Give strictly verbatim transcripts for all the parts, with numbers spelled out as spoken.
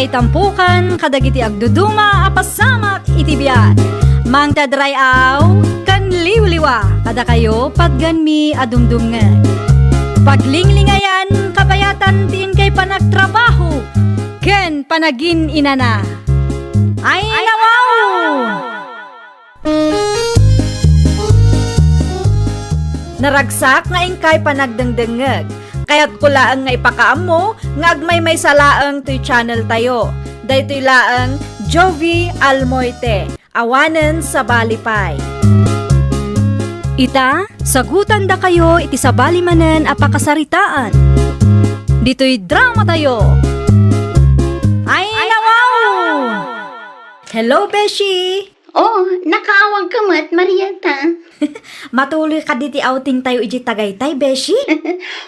Itampukan kadagiti agduduma a pasamak iti biag. Mangted ray-aw ken liwliwa kadakayo patganmi a dumdumngeg. Paglinglingayan kabayatan ti inkay panagtrabaho ken panagin-inana. Ay, nawaw! Naragsak nga inkay panagdengdengngeg. Kayatko laeng nga ipakaammo nga agmaymaysa laeng toy channel tayo. Daytoy laeng Jovie Almoite, awanen sabali pay. Ita, sagutandakayo iti sabali manen a pakasaritaan. Ditoy drama tayo. Ay, nawaw! Hello, Beshi! Oh, nakaawagka met, Marieta. Matuloy kadi ti outing tayo iti tagaytay, Beshi?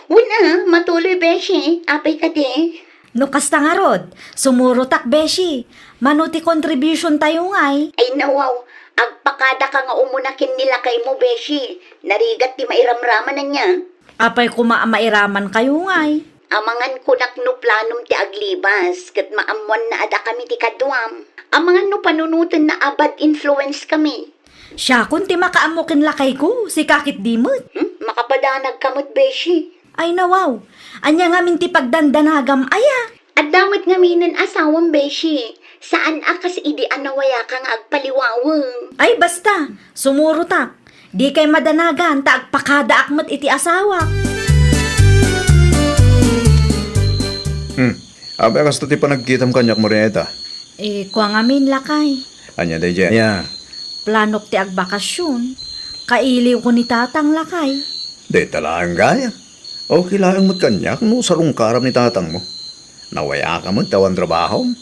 Wen a, matuloy, Beshi. Apay kadi? No kasta ngarud, sumurotak, Beshi. Mano ti contribution tayo ngay? Ay, nawaw. Agpakadaka nga umuna ken ni lakaymo, Beshi. Narigat ti mairamraman ania. Apay koma a mairaman kayo ngay? Amangan kunak no planom ti aglibas, ket maammoanna a dakami ti kaduam. Amangan no panunotenna a bad influence kami. Siakon ti makaammo ken lakayko, sika ketdi met. Hmm? Makapadanagka met, Beshi. Ay, nawaw. Ania ngamin ti pagdandanagam aya? Adda met ngaminen asawam, Beshi. Saan a kas idi a nawayaka nga agpaliwaweng. Ay, basta. Sumurotak. Dikay madanagan ta agpakadaak met iti asawak. Hmm. Apay a kasta ti panagkitam kaniak, Marieta? Eh, kua ngamin, lakay. Ania daydiay? Ania? Planok ti agbakasyon. Kailiwko ni tatang, lakay. Dayta laeng gayam. Okay laeng met kaniak no sarungkaram ni tatangmo. Nawayaka met ta awan trabahom.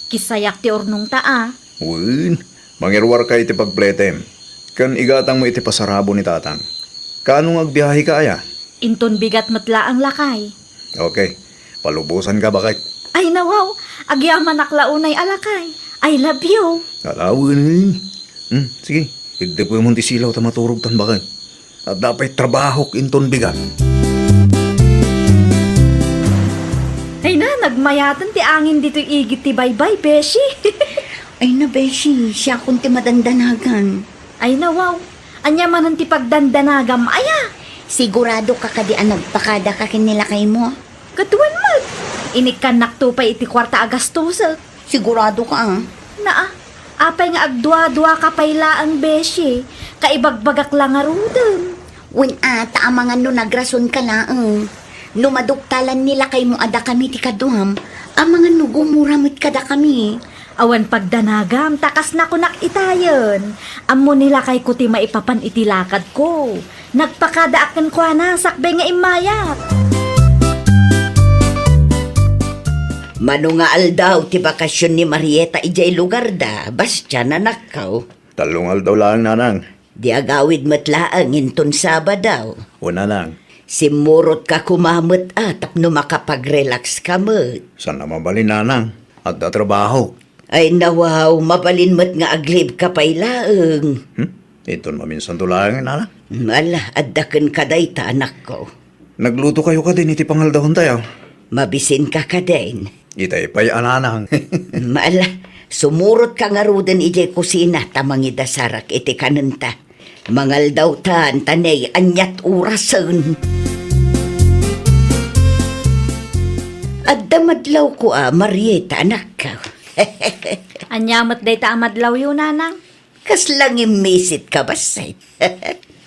Kisayak ti urnongta a. Wen, mangiruarka iti pagpletem. Ken igatangmo iti pasarabo ni tatang. Kaano nga agbiaheka aya? Inton bigat met laeng, lakay. Okay. Palubosanka, baket. Ay, nawaw. Agyamanak la unay a lakay. I love you. Ala wen. Hmm, sige. Iddepemon ti silaw ta maturogtan, baket. Adda pay trabahok inton bigat. Ay na, nagmayaten ti angin ditoy igid ti baybay, Beshi. Ay na, Beshi, siakon ti madandanagan. Ay na, wow. Ania manen ti pagdandanagam aya? Siguradoka kadi a nagpakadaka ken ni lakaymo? Ket wen met. Inikkannakto pay iti kuarta a gastosek. Siguradoka a? Naa, apay nga agduaduaka pay laeng, Beshi, kaibagbagak la ngaruden. Wen a, ta amangan no nagrasonka laeng. No maduktalan ni lakaymo a dakami ti kaduam, amangan no gumura met kadakami. Awan pagdanagam, ta kas nakunak itayen. Ammo ni lakayko ti maipapan iti lakadko. Nagpakadaak kenkuana sakbay nga immayak. Mano nga aldaw ti bakasion ni Marieta idiay lugarda, Bastian, anakko? Tallo nga aldaw laeng, nanang. Di agawid met laeng inton Sabado. O, nanang. Simmurotka koma met a tapno makapag-relax ka met. Saan a mabalin, nanang. Adda trabaho. Ay, nawaw, mabalin met nga aglibka pay laeng. Hmm? Iton maminsanto laeng, nanang? Ala, adda kenka dayta, anakko. Nagluto kayo kadin iti pangaldawan tayo? Mabisinka kadin. Itay pay a, nanang. Ala, sumurotka ngaruden idiay kusina ta mangidasarak iti kanenta. Mangaldawtan ta ne, aniat orasen. Adda madlawko a, Marieta, anakko. Ania met dayta a madlawyo, nanang? Kasla ngimmisit ka, bassit.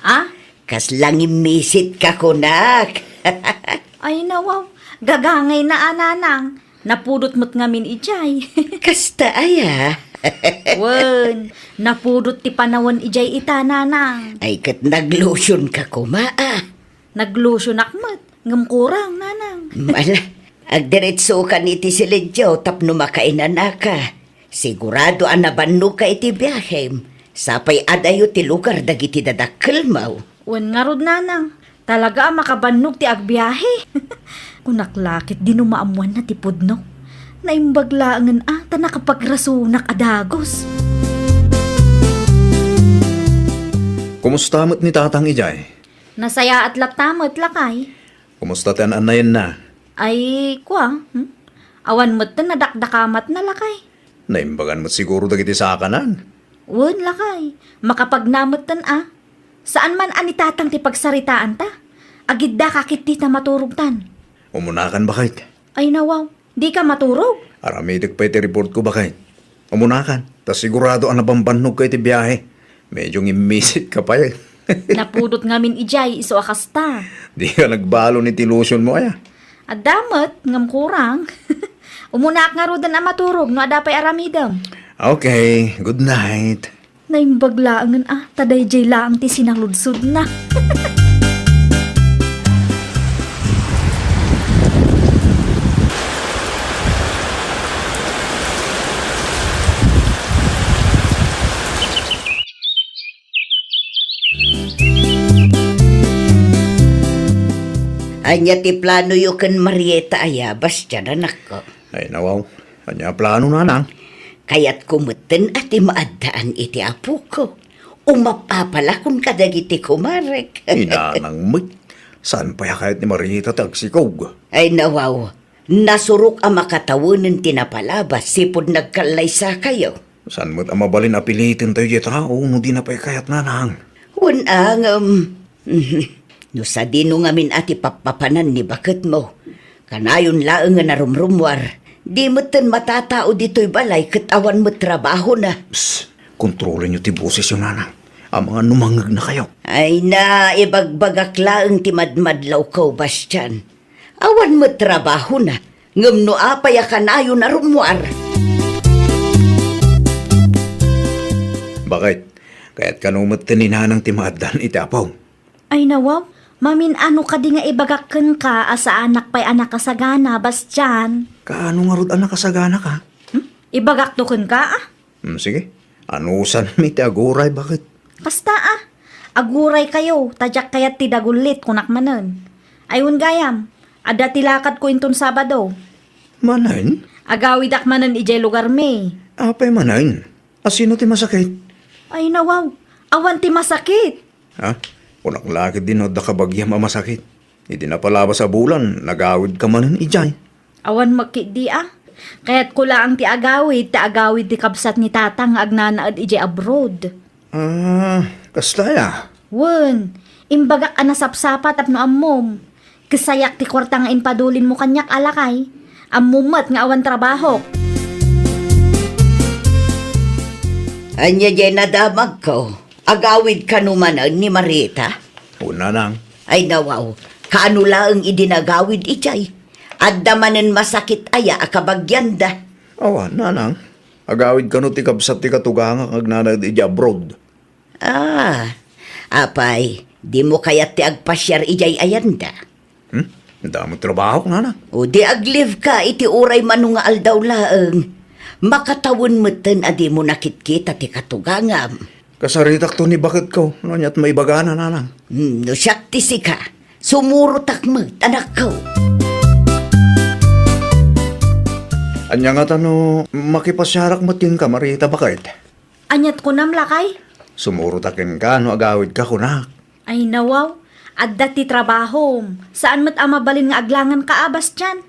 Ah? Kasla ngimmisit ka, kunak. Ay, nawaw. Gagangayna a, nanang. Napudot met ngamin idiay. Kasta aya? Wen, napudot ti panawen idiay ita, nanang. Ay, ket naglotion ka koma a. Naglotionak met, ngem kurang, nanang. Ala, agdiretsokan iti siledyo tapno makainanaka. Sigurado a nabannogka iti biahem, sapay adayo ti lugar dagiti dadakkelmo. Wen ngarud, nanang, talaga a makabannog ti agbiahe. Kunak la ketdi no maammoanna ti pudno. Naimbag laengen a ta nakapagrasonak a dagus. Kumusta met ni tatang idiay? Nasayaat latta met, lakay. Kumusta ti an-annayenna? Ay, kua, hmm? Awan metten a dakdakamatna, lakay. Naimbagan met siguro dagiti sakanan. Wen, lakay. Makapagna metten a. Saan man a ni Tatang ti pagsaritaanta. Agidda ka ketdi ta maturogtan. Umunakan, baket. Ay, nawaw. Dika maturog? Aramidek pay ti reportko, baket. Umunakan, ta sigurado a nabambannogka iti biahe. Medyo ngimmisit ka pay. Napudot ngamin idiay, isu a kasta. Dika nagbalon iti lotionmo, aya? Adda met, ngem kurang. Umunaak ngaruden a maturog no adda pay aramidem. Okay, good night. Naimbag laengen a, ta daydiay laeng ti sinaludsodna. Ania ti planoyo ken Marieta aya, Bastian, anakko? Ay, nawaw. Ania plano, nanang? Kayatko metten a ti maaddaan iti apoko. Umap-apalakon kadagiti kumarek. Inanang met. Saan pay a kayat ni Marieta ti agsikog? Ay, nawaw. Nasurok a makatawenen ti napalabas sipud nagkallaysakayo. Saan met a mabalin a pilitentayo diay tao no dina pay kayat, nanang? Wen a ngem, mhm. No sadino ngamin a ti pappapanan ni baketmo, kanayon laeng nga narumrumuar, di metten matatao ditoy balay ket awan met trabahona. Psst! Kontrolenyo ti bosesyo, nanang. Amangan no mangngegnakayo. Ay na, ibagbagak laeng ti madmadlawko, Bastian. Awan met trabahona, ngem no apay a kanayon a rummuar? Baket, kayat kano met ni nanang ti maaddaan iti apo? Ay, nawaw, mamin-ano kadi nga ibagak kenka a saanak pay a nakasagana, Bastian? Kaano ngarud a nakasaganaka? Hmm? Ibagakto kenka, a? Hmm, sige. Anusanmi ti aguray, baket? Kasta, a. Aguraykayo, ta diak kayat ti dagullit, kunak manen. Ay, wen gayam, adda ti lakadko inton Sabado. Manen? Agawidak manen idiay lugarmi. Apay manen? A sino ti masakit? Ay, nawaw. Awan ti masakit. Ha? Kunak la ketdi no adda kabagiam a masakit. Iti napalabas a bulan, nagawidka manen idiay. Awan met ketdi a. Kayatko laeng ti agawid, ta agawid ti kabsat ni Tatang nga agnanaed idiay abroad. Ah, kasta aya? Wen, imbagak a nasapsapa tapno ammom. Kesayak ti kuarta nga impadulinmo kaniak a lakay. Ammom met nga awan trabahok. Ania diay nadamagko? Agawid kano manen ni Marieta? Wen, nanang. Ay, nawaw, kaano laeng idi nagawid idiay? Adda manen masakit aya a kabagianda? Awan, nanang. Agawid kano ti kabsat ti katugangak nga agnanaed idiay abroad. Ah, apay, dimo kayat ti agpasiar idiay ayanda? Hmm? Damo trabahok, nanang. O di aglibka iti uray mano nga aldaw laeng. Makatawen metten a dimo nakitkita ti katugangam. Kasaritakto ni baketko, no aniat maibagana, nanang. Hmm, no siak ti sika, sumurotak met, anakko. Ania ngata no makipasiarak met kenka, Marieta, baket? Aniat kunam, lakay? Sumurotak kenka no agawidka, kunak. Ay, nawaw. Adda ti trabahom. Saan met a mabalin nga aglanganka a, Bastian?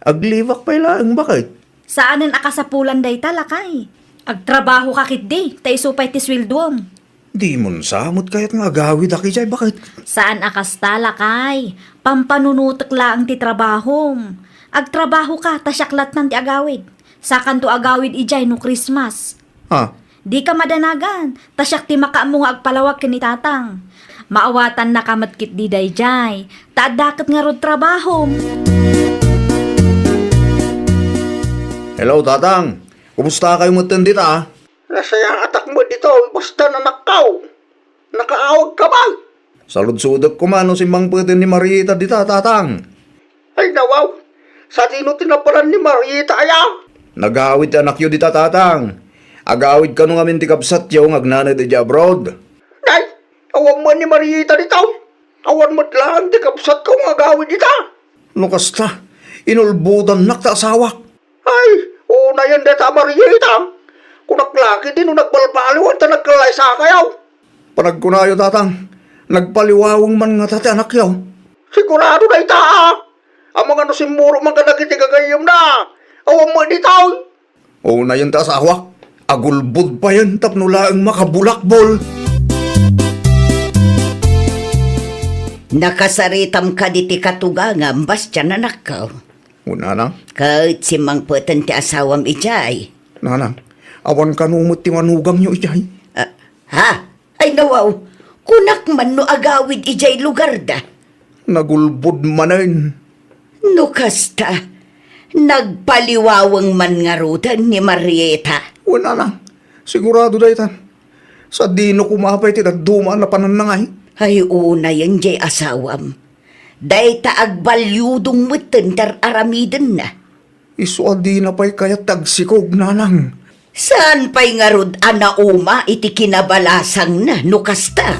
Aglibak pay laeng, baket? Saanen a kasapulan dayta, lakay. Agtrabahoka ketdi, ta isu pay ti sueldoam. Dimon sa met kayat nga agawidak idiay, baket? Saan a kasta, lakay. Pampanunotek laeng ti trabahom. Agtrabahoka, ta siak lattan ti agawid. Sakanto agawid idiay no Christmas. Ha? Dika madanagan, ta siak ti makaammo nga agpalawag ken ni Tatang. Maawatannaka met ketdi daydiay, ta adda ket ngarud trabahom. Hello, Tatang. Kumustakayo metten dita? Nasayaatak met ditoy, basta nanakkaw. Nakaawagka man. Saludsodek koma no simmangpeten ni Marieta dita, Tatang. Ay, nawaw. Sadino ti napanan ni Marieta aya? Nagawid ti anakyo dita, Tatang. Agawid kano ngamin ti kabsatyo nga agnanaed idiay abroad. Nay, awan man ni Marieta dita. Awan met laeng ti kabsatko nga agawid ita. No kasta, inulbodannak ta asawak. Ay, unayen dayta a Marieta. Kunak la ketdi no nagbalbaliwan ta nagkallaysakayo. Panagkunayo, Tatang, nagpaliwaweng man ngata ti anakyo? Sigurado dayta, a. Amangan no simmurot man kadagiti gagayyemna, Awan met ditoy. Unayen ti asawak. Agulbod payen tapno laeng makabulakbol. Nakasaritam kadi ti katugangam, Bastian, anakko? O, nanang. Ket simmangpeten ti asawam idiay. Nanang, awan kano met ti manugangyo idiay? Ah, ha? Ay, nawaw, kunak man no agawid idiay lugarda. Nagulbod manen. No kasta, nagpaliwaweng man ngaruden ni Marieta. Wen, nanang, sigurado dayta. Sadino koma pay ti dadduma a napananna ngay? Ay, unayen diay asawam. Dayta agbaliudong metten ti ar-aramidenna. Isu a dina pay kayat ti agsikog, nanang. Saan pay ngarud a nauma iti kinabalasangna no kasta?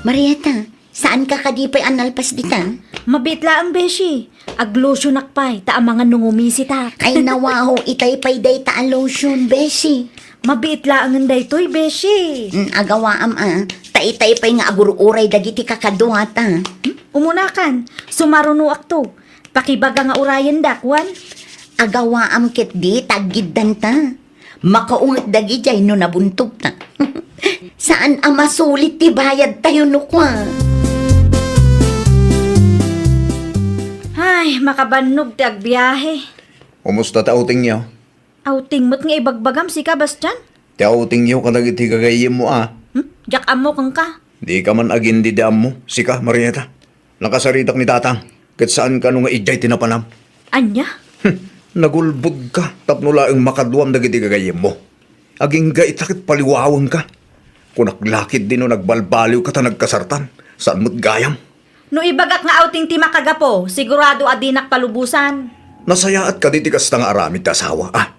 Marieta, saanka kadi pay a nalpas dita? Mabiit laeng, beshi. Aglotionak pay, ta amangan no ngumisitak. Ay, nawaw, itay pay dayta a lotion, beshi. Mabiit laengen daytoy, beshi. Mm, agawaam, a. Ta itay pay nga agur-uray dagiti kakaduata. Hmm? Umunakan, sumarunoakto. Pakibaga nga urayendak, wen? Agawaam ketdi, taggiddanta. Makaunget dagidiay no nabuntogta. Saan a masulit ti bayadtayo no kua. Ay, makabannog ti agbiahe. Kumusta ti outingyo? Outing met nga ibagbagam, sika, Bastian? Ti outingyo kadagiti gagayyemmo, a. Hmm? Diak ammo kenka. Dika man agin-idi ammo, sika, Marieta. Nakasaritak ni Tatang, ket saan kano nga idiay ti napanam. Ania? Hmm, nagulbodka tapno laeng makaduam dagiti gagayyemmo. Agingga ita ket paliwawengka. Kunak la ketdi no nagbalbaliwka ta nagkasartan, saan met gayam. No ibagak nga outing ti makagapu, sigurado a dinak palubosan. Nasayaat kadi ti kasta nga aramid ti asawa, a?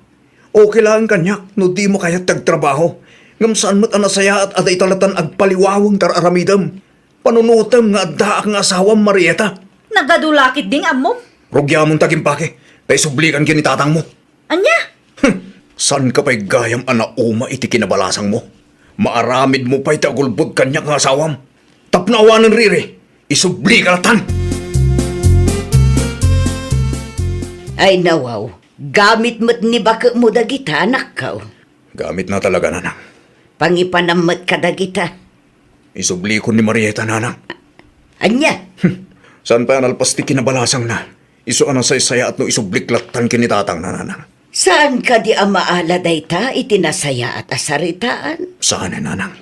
Okay laeng kaniak no dimo kayat ti agtrabaho, ngem saan met a nasayaat a dayta latan agpaliwaweng ti ar-aramidem. Panunotem nga addaak nga asawam, Marieta. Nagadu la ketdi nga ammom. Rugiamon ti agimpake, ta isublikan ken ni tatangmo. Ania? Hmm, saanka pay gayam a nauma iti kinabalasangmo? Maaramidmo pay ti agulbod kaniak nga asawam. Tapno awanen riri, isublika latan. Ay, nawaw, gamit met ni baketmo dagita, anakko. Gamitna talaga, nanang. Pangipanam met kadagita. Isublikon ni Marieta, nanang. Ania? Hmm. Saan pay a nalpas ti kinabalasangna? Isu a nasaysayaat no isublik lattan ken ni tatangna, nanang. Saan kadi a maala dayta iti nasayaat a saritaan? Saan, nanang.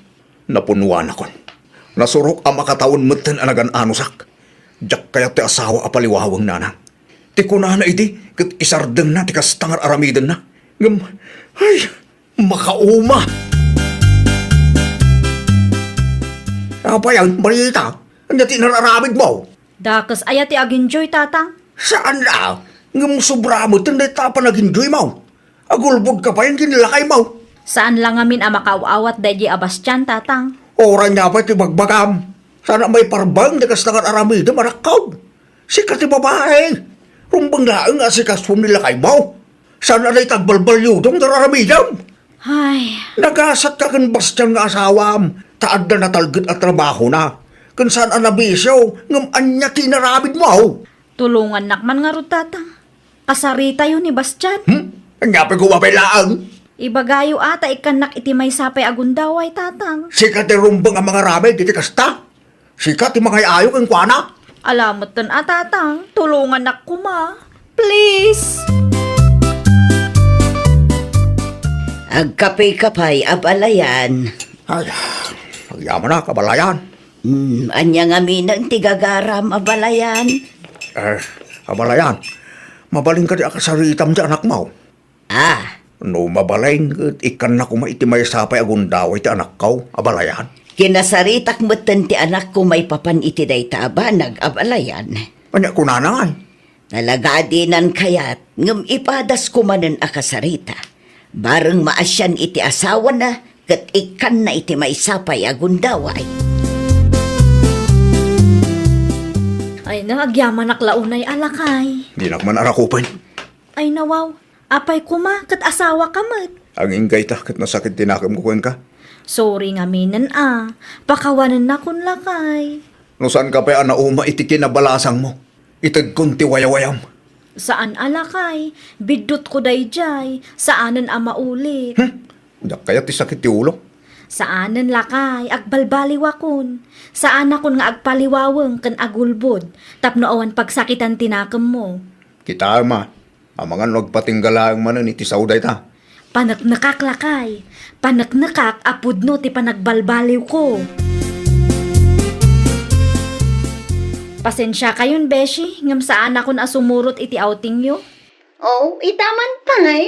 Napunwanakon. Nasurok a makatawen metten a nagan-anusak. Diak kayat ti asawa a paliwaweng, nanang. Ti kunana idi ket isardengna ti kasta nga ar-aramidenna. Ngem, ay, makauma! Apay, Marieta? Ania ti inar-aramidmo? Dakes aya ti agenjoy, Tatang? Saan la, ngem sobra metten dayta a panagenjoymo. Agulbodka pay ken lakaymo. Saan la ngamin a makaaw-awat daydi a Bastian, Tatang. Uray nia pay ti bagbagam. Saan a maiparbeng ti kasta nga ar-aramidem, anakko. Sika ti babai. Rumbeng laeng nga asikasom ni lakaymo. Saan a dayta agbalbaliudong ti ar-aramidem. Ay. Nagasatka ken Bastian nga asawam, ta adda natalget a trabahona. Ken saan a nabisio, ngem ania ti inaramidmo? Tulongannak man ngarud, Tatang. Kasaritayo ni Bastian. Hmm? Ania pay koma pay laeng? Ibagayo a ta ikkannak iti maysa pay a gundaway, Tatang. Sika ti rumbeng a mangaramid iti kasta? Sika ti mangay-ayo kenkuana? Ala metten a, Tatang, tulongannak koma. Please. Agkapekapay, abalayan. Ay, agyamanak, abalayan. Hmm, ania ngamin ti gagaram, abalayan? Eh, abalayan, mabalin kadi a kasaritam ti anakmo? Ah. No mabalin ket ikkanna koma iti maysa pay a gundaway ti anakko, abalayan. Kinasaritak metten ti anakko maipapan iti dayta a banag, abalayan. Ania kunana ngay? Talaga a dinan kayat, ngem ipadasko manen a kasarita. Bareng maasian iti asawana, ket ikkanna iti maysa pay a gundaway. Ay na, agyamanak la unay a lakay. Dinak man arakupen. Ay nawaw, apay koma, ket asawaka met. Agingga ita, ket nasakit ti nakemko kenka. Sorry ngaminen a, pakawanennakon lakay. No saanka pay a nauma iti kinabalasangmo, Itedkon ti wayawayam. Saan a lakay, biddutko daydiay, saanen a maulit. Hmm? Diak kayat ti sakit ti ulo. Saanen lakay, agbalbaliwakon. Saanakon nga agpaliwaweng ken agulbod, tapno awan pagsakitan ti nakemmo. Kitaem a, amangan no agpatingga laeng manen iti sao dayta. Paneknekak lakay. Paneknekak a pudno ti panagbalbaliwko. Pasensiakayon, beshi, ngem saanakon a sumurot iti outingyo. Oh, ita man pay?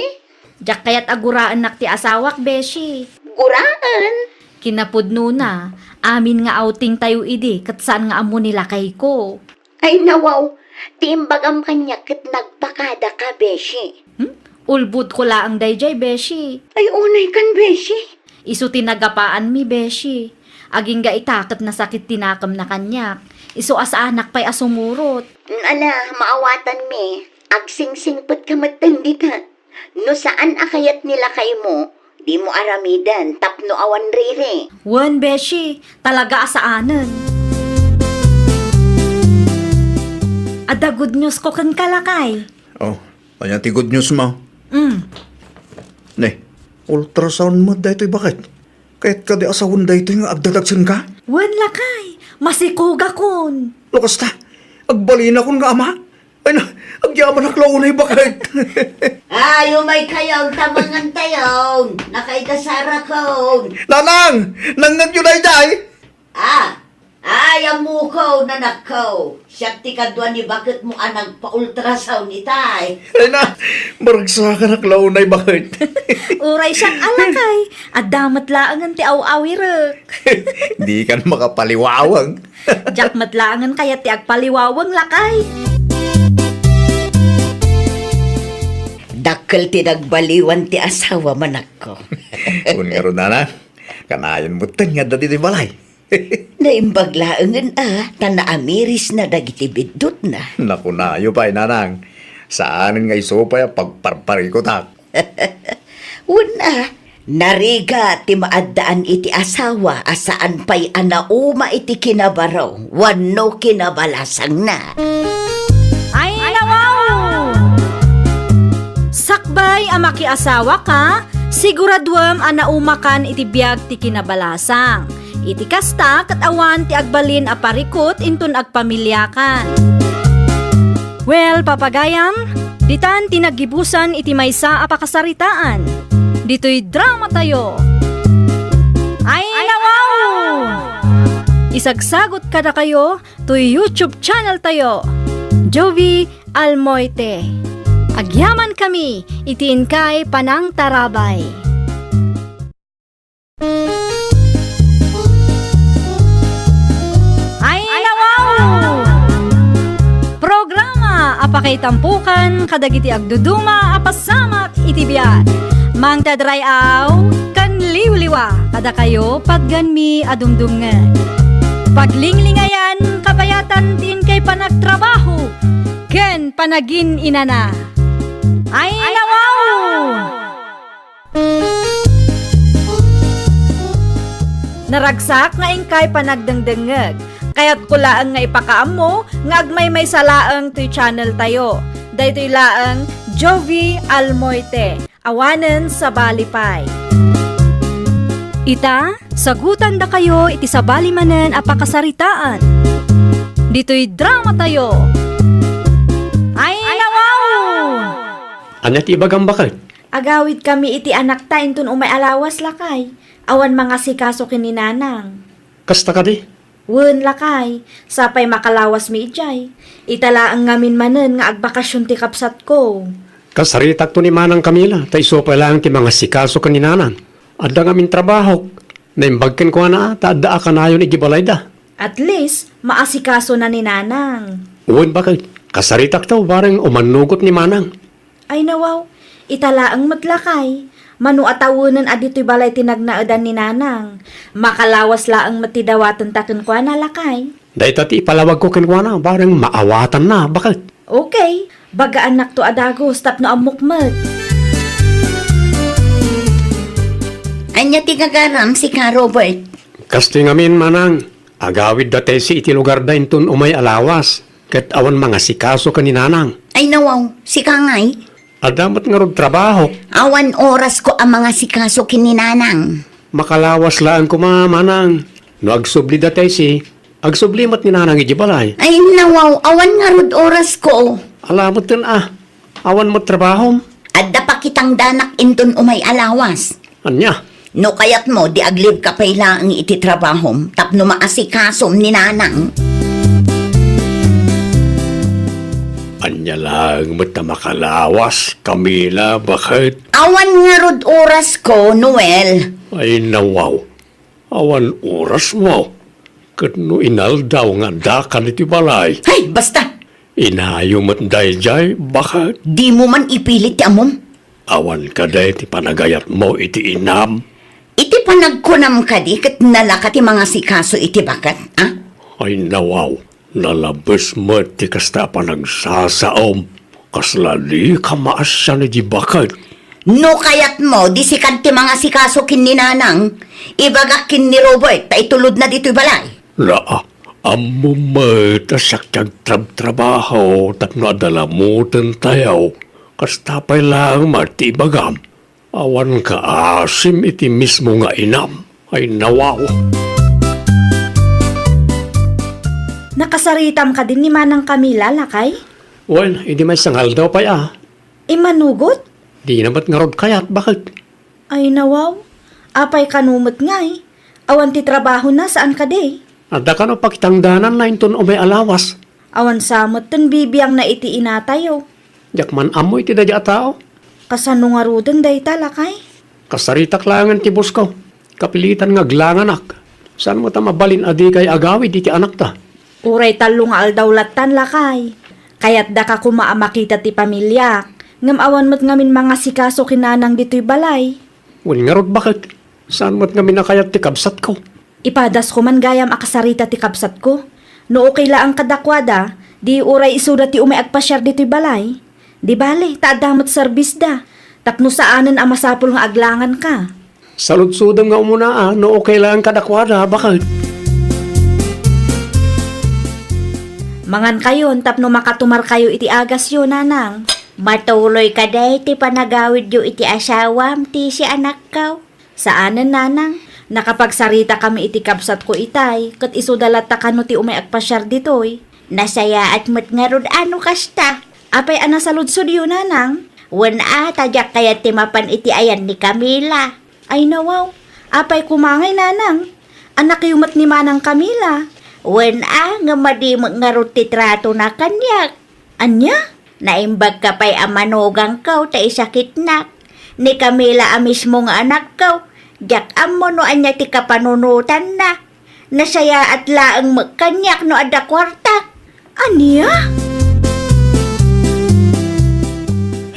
Diak kayat a guraennak ti asawak, beshi. Guraen? Kinapudnona, amin nga outing tayo idi ket saan nga ammo ni lakayko. Ay, nawaw, ti imbagam kaniak ket nagpakadaka, beshi. Hmm? Ulbodko laeng daydiay, beshi. Ay, unay kan, beshi. Isu ti nagapaanmi, beshi. Agingga ita ket nasakit ti nakemna kaniak. Isu a saanak pay a sumurot. Ala, maawatanmi. Agsingsingpetka metten dita. No saan a kayat ni lakaymo, dimo aramiden tapno awan riri. Wen, beshi, talaga a saanen. Adda good news ko kenka, lakay. Oh, ania ti good news mo? Mm. Ne, ultrasound met daytoy baket. Kayat kadi a sawen daytoy nga agdadagsenka? Wen, lakay, masikogakon. No kasta, agbalinakon nga ama. Ay na, agyamanak la unay baket. Ay, umaykayon, ta mangantayon. Nakaigasarakon. Nanang, nangngegyo daydiay? Ah, ay, ammokon, anakko. Siak ti kadua ni baketmo a nagpa-ultrasound itay. Ay na, maragsakanak la unay baket. Uray siak a lakay, adda met laengen ti aw-awirek. Dikan makapaliwawang. Diak met laengen kayat ti agpaliwawang, lakay. Dakkel ti nagbaliwan ti asawam, anakko. Wen ngarud, nanang, kanayon metten nga adda ditoy balay. Naimbag laengen a, ta naamirisna dagiti biddutna. Nakunayo pay, nanang. Saanen nga isu pay a pagparparikutak. Wen a, narigat ti maaddaan iti asawa a saan pay a nauma iti kinabaro wenno kinabalasangna. Ay, nawaw! Sakbay a makiasawaka, siguraduem a naumakan iti biag ti kinabalasang, iti kasta ket awan ti agbalin a parikut inton agpamiliakan. Well, papagayam, ditan ti naggibusan iti maysa a pakasaritaan. Ditoy dramatayo. Ay, nawaw! Isagsagot kadakayo toy YouTube channeltayo, Jovie Almoite. Agyamankami iti inkay panangtarabay. Ay, nawaw! Programa a pakaitampokan kadagiti agduduma a pasamak iti biag. Mangted ray-aw ken liwliwa kadakayo, patganmi a dumdumngeg. Paglinglingayan, kabayatan ti inkay panagtrabaho ken panagin-inana. Ay, nawaw! Naragsak nga inkay panagdengdengngeg. Kayatko laeng nga ipakaammo nga agmaymaysa laeng toy channeltayo. Daytoy laeng Jovie Almoite. Awanen sabali pay. Ita, sagutandakayo iti sabali manen a pakasaritaan. Ditoy dramatayo. Ay, nawaw! Ania ti ibagam, baket? Agawidkami iti anakta inton umay a lawas, lakay. Awan mangasikaso ken ni nanang. Kasta kadi? Wen, lakay. Sapay makalawasmi idiay. Ita laeng ngamin manen nga agbakasion ti kabsatko. Kasaritakto ni Manang Camila, ta isu pay laeng ti mangasikaso ken ni nanang. Adda ngamin trabahok. Naimbag kenkuana, ta adda a kanayon idiay balayda. At least, maasikasona ni nanang. Wen, baket. Kasaritakto, bareng umannugot ni Manang. Ay, nawaw, ita laeng met, lakay. Mano a tawenen a ditoy balay ti nagnaedan ni nanang. Makalawas laeng met ti dawatenta kenkuana, lakay. Dayta ti ipalawagko kenkuana, bareng maawatanna, baket. Okay, bagaannakto a dagus tapno ammok met. Ania ti gagaram, sika, Robert? Kastoy ngamin, Manang. Agawidda Tessie iti lugarda inton umay a lawas. Ket awan mangasikaso ken ni Nanang. Ay, nawaw, sika ngay? Adda met ngarud trabahok. Awan orasko a mangasikaso ken ni Nanang. Makalawas laeng koma, Manang. No agsubli dayta si, agsubli met ni Nanang idiay balay. Ay, nawaw, awan ngarud orasko. Ala metten a, awan met trabahom. Adda pakitangdanak inton umay a lawas. Ania? No kayatmo, di aglibka pay laeng iti trabahom tapno maasikasom ni Nanang. Ania laeng met a makalawas, Camila, baket? Awan ngarud orasko, Noel. Ay, nawaw. Awan orasmo. Ket no inaldaw nga addakan iti balay. Ay, basta! Inayo met daydiay, baket? Dimo man ipilit ti ammom. Awan kadi ti panagayatmo iti inam? Iti panagkunam kadi ket nalaka ti mangasikaso iti baket, a? Ay, nawaw, nalabes met ti kasta a panagsasaom. Kasla dika maasian iti baket. No kayatmo, di sika ti mangasikaso ken ni Nanang, ibagak ken ni Robert ta itulodna ditoy balay. Naa, ammom met a siak ti agtrabtrabaho tapno adda lamuten tayo. Kasta pay laeng met ti ibagam. Awan kaasim iti mismo nga inam. Ay, nawaw. Nakasaritam kadi ni Manang Camila, lakay? Wen, idi maysa nga aldaw pay a. Immanugot? Dina met ngarud kayat, baket? Ay, nawaw. Apay kano met ngay? Awan ti trabahona, saan kadi? Adda kano pakitangdananna inton umay a lawas. Awan sa metten bibiangna iti inatayo. Diak man ammo iti daydiay a tao. Kasano ngaruden dayta, lakay? Kasaritak laengen ti bosko. Kapilitan nga aglanganak. Saan met a mabalin a dikay agawid iti anakta? Uray tallo nga aldaw lattan, lakay. Kayatdaka koma a makita ti pamiliak, ngem awan met ngamin mangasikaso ken Nanang ditoy balay. Wen ngarud, baket? Saan met ngamin a kayat ti kabsatko? Ipadasko man gayam a kasarita ti kabsatko. No okay laeng kadakuada, di uray isuda ti umay agpasiar ditoy balay. Di bale, ta adda met serbisda, tapno saanen a masapul nga aglanganka. Saludsodem nga umuna a, no okay laeng kadakuada, baket? Mangankayon tapno makatumarkayo iti agasyo, Nanang. Matuloy kadi ti panagawidyo iti asawam, ti si anakko? Saanen, Nanang. Nakapagsaritakami iti kabsatko itay, ket isuda latta kano ti umay agpasiar ditoy. Nasayaat met ngarud a no kasta. Apay a nasaludsodyo, Nanang? Wen a, ta diak kayat ti mapan iti ayan ni Camila. Ay, nawaw. Apay koma ngay, Nanang? Anakyo met ni Manang Camila. Wen a, ngem madi met ngarud ti tratona kaniak. Ania? Naimbagka pay a manugangko ta isakitnak. Ni Camila a mismo nga anakko, diak ammo no ania ti kapanunotanna. Nasayaat laeng met kaniak no adda kuartak. Ania?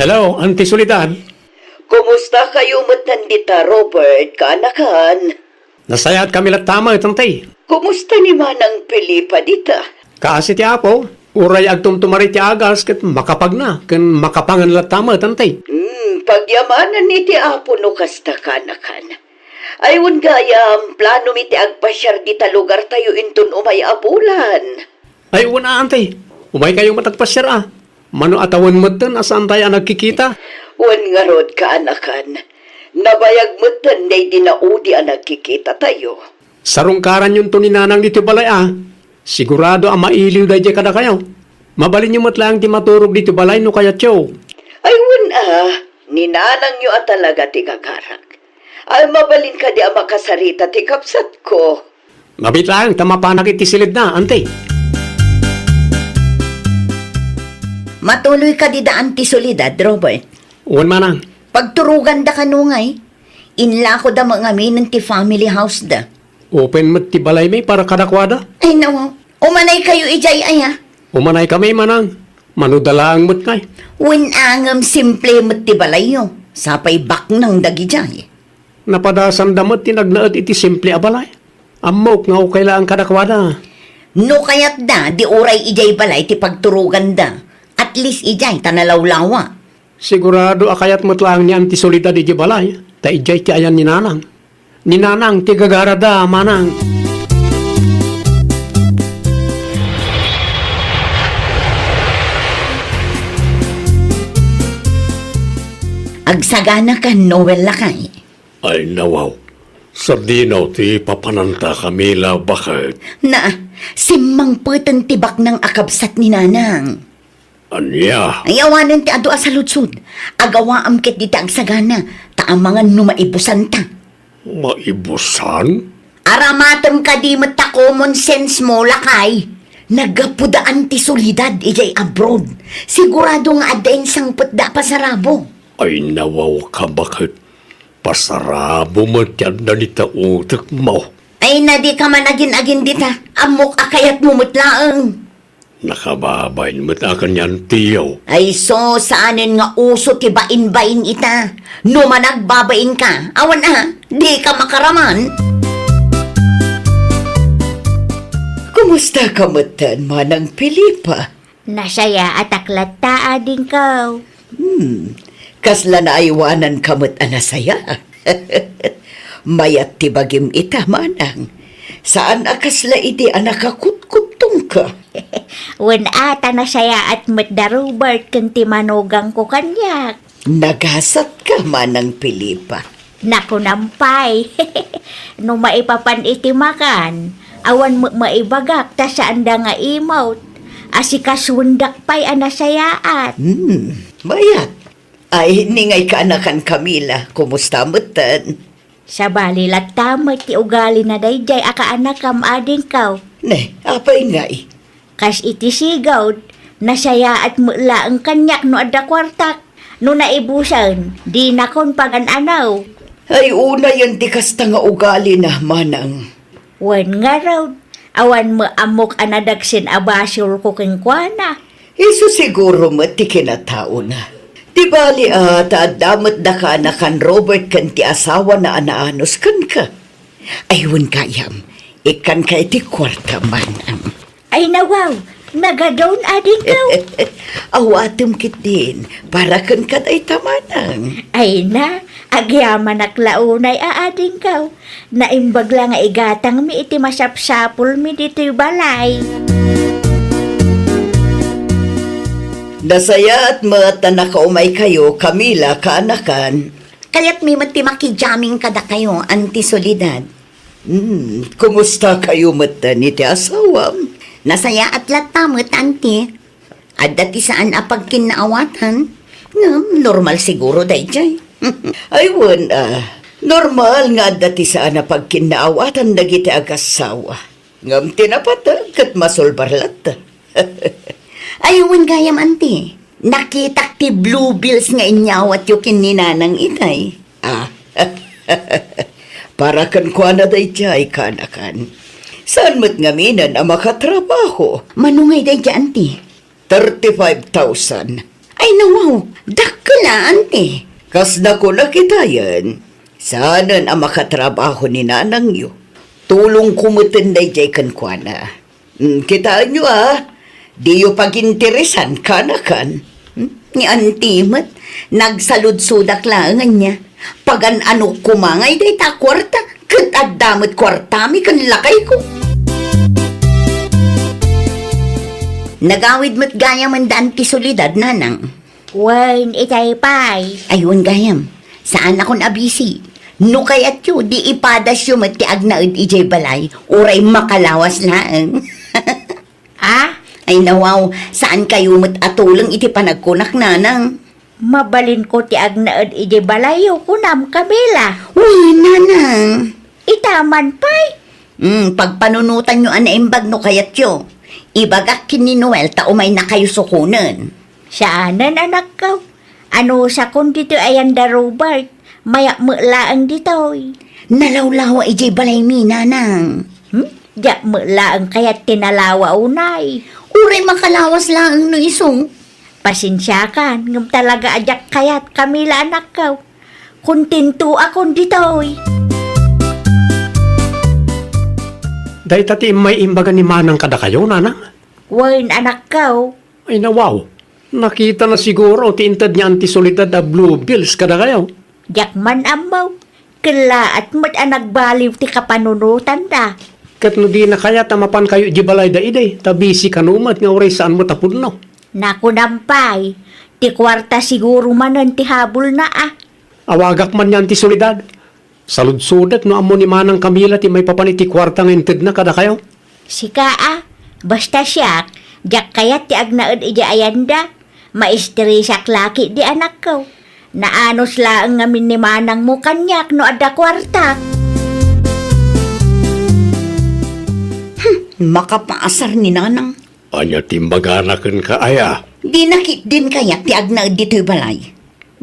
Hello, Auntie Soledad. Kumusta kayo met dita, Robert, kaanakan? Nasayaatkami latta met, Auntie. Kumusta ni Manang Felipa dita? Kaasi ti Apo, uray agtumtumar iti agas ket makapagna ken makapangan latta met, Auntie. Hmm, pagyamanen iti Apo no kasta, kaanakan. Ay, wen gayam, planomi ti agpasiar dita lugartayo inton umay a bulan? Ay, wen a, Auntie. Umaykayo met agpasiar a. Mano a tawen metten a saantayo a nagkikita? Wen ngarud, kaanakan. Nabayag metten daydi naudi a nagkikitatayo. Sarungkaranyonto ni Nanang ditoy balay a. Sigurado a mailiw daydiay kadakayo. Mabalinyo met laeng ti maturog ditoy balay no kayatyo. Ay, wen a, ni Nanangyo a talaga ti gagarak. Ay, mabalin kadi a makasarita ti kabsatko? Mabiit laeng ta mapanak iti silidna, Auntie. Matuloy kadi da Auntie Soledad, Robert? Wen, Manang. Pagturoganda kano ngay? Inlakoda met ngamin ti family house da. Open met ti balaymi para kadakuada. Ay, nawaw. Umanaykayo idiay aya? Umanaykami, Manang. Mano da laeng met ngay. Wen a, ngem simple met ti balayyo. Sapay baknang dagidiay. Napadasanda met ti nagnaed iti simple a balay. Ammok nga okay laeng kadakuada. No kayatda, di uray idiay balay ti pagturoganda. At least idiay ta nalawlawa. Sigurado a kayat met laeng ni Auntie Soledad idiay balay, ta idiay ti ayan ni Nanang. Ni Nanang ti gagarada, Manang. Agsagana kan Noel, lakay. Ay, nawaw. Sadino ti papananta, Camila, baket? Na, simmangpeten ti baknang a kabsat ni Nanang. Ania? Ay, awanen ti adu a saludsod. Agawaam ketdi ti agsagana, ta amangan no maibusanta. Maibusan? Aramatem kadi met ta common sense mo, lakay. Naggapuda Auntie Soledad idiay abroad. Sigurado nga adda insangpetda a pasarabo. Ay, nawaw ka, baket? Pasarabo met ti adda dita utekmo. Ay, na, dika man agin-agin dita. Ammok a kayatmo met laeng. Nakababain met a kanian tiyo. Ay, so, saanen nga uso ti bain-bain ita. No managbabain ka, awan a, dika makaraman. Kumusta ka metten, Manang Felipa? Nasayaatak latta, adingko. Hmm, kasla naaywananka met a nasaya. Mayat ti bagim ita, manang. Saan a kasla idi a nakakutkudtongka. Wen a, ta nasayaat met da Robert ken ti manugangko kaniak. Nagasatka, Manang Felipa. Nakunam pay. No maipapan iti makan, awan met maibagak ta saanda nga imawt. Asikasuendak pay a nasayaat. Hmm, mayat. Ay, ningay kaanakan, Camila, kumusta metten? Sabali latta met ti ugalina daydiay a kaanakam, adingko. Ne, apay ngay? Kas iti sigud, nasayaat met laeng kaniak no adda kuartak. No naibusen, dinakon pagan-anaw. Ay, unayen ti kasta nga ugalina, manang. Wen ngarud, awan met ammok a nadagsen a basolko kenkuana. Isu siguro met ti kinataona. Di bali a, ta adda met da kaanakan Robert ken ti asawana a naanus kenka. Ay, wen gayam, ikkanka iti kuarta, manang. Ay, nawaw, nagadun, adingko. Awatem ketdin, para kenka dayta, manang. Ay na, agyamanak la unay a adingko. Naimbag la nga igatangmi iti masapsapulmi ditoy balay. Nasayaat met a nakaumaykayo, Camila, kaanakan. Kayatmi met ti makijamming kadakayo, Auntie Soledad. Hmm, kumusta kayo met iti asawam? Nasayaat latta met, Auntie. Adda ti saan a pagkinnaawatan. Ngem, normal siguro daydiay. Ay, wen, ah, normal nga adda ti saan a pagkinnaawatan dagiti agassawa. Ngem ti napateg ket masulbar latta. Ay, wen gayam, Auntie. Nakitak ti bluebills nga inyawatyo ken ni Nanang itay. Ah. Para kenkuana daydiay, kaanakan. Saan met ngaminen a makatrabaho? Mano ngay daydiay, Auntie? Thirty-five thousand. Ay, nawaw, dakkel a, Auntie. Kas nakunak itayen, saanen a makatrabaho ni nanangyo. Tulongko meten daydiay kenkuana. Hmm, kitaenyo a, diyo paginteresan, kaanakan. Hmm? Ni Auntie met, nagsaludsodak laeng ania. Pagan-anok koma ngay dayta a kuarta, ket adda met kuartami ken lakayko. Nagawid met gayam da Auntie Soledad, Nanang. Wen, itay pay. Ay, wen gayam. Saanakon a busy. No kayatyo, di ipadasyo met ti agnaed idiay balay, uray makalawas laeng. Ah? Ay, nawaw, saankayo met a tuleng iti panagkunak, Nanang. Mabalinko ti agnaed idiay balayyo, kunam, Camila. Uy, Nanang. Ita man pay. Hmm, pagpanunotanyo a naimbag no kayatyo. Ibagak ken ni Noel ta umaynakayo sukonen. Saanen, anakko. Anusakon ditoy ayan da Robert. Mayat met laeng ditoy. Nalawlawa idiay balaymi, Nanang. Hmm? Diak met laeng kayat ti nalawa unay. Uray makalawas laeng no isu. Pasensiakan, ngem talaga a diak kayat, Camila, anakko. Kontentoakon ditoy. Dayta ti immay imbaga ni Manang kadakayo, Nanang? Wen, anakko. Ay, nawaw. Nakitana siguro ti inted ni Auntie Soledad a bluebills kadakayo. Diak man ammo. Kellaat met a nagbaliw ti kapanunotanda. Ket no dina kayat a mapankayo idiay balayda idi, ta busy kano met nga uray saan met a pudno. Nakunam pay, Ti kuarta siguro manen ti habulna a. Awagak man ni Auntie Soledad. Saludsodek no ammo ni Manang Camila ti maipapan iti kuarta nga intedna kadakayo. Sika a, basta siak, diak kayat ti agnaed idiay ayanda. Maistresak la ketdi anakko. Naanus laeng ngamin ni manangmo kaniak no adda kuartak. Hmm, makapaasar ni Nanang. Ania ti imbagana kenka aya? Dina ketdin kayat ti agnaed ditoy balay.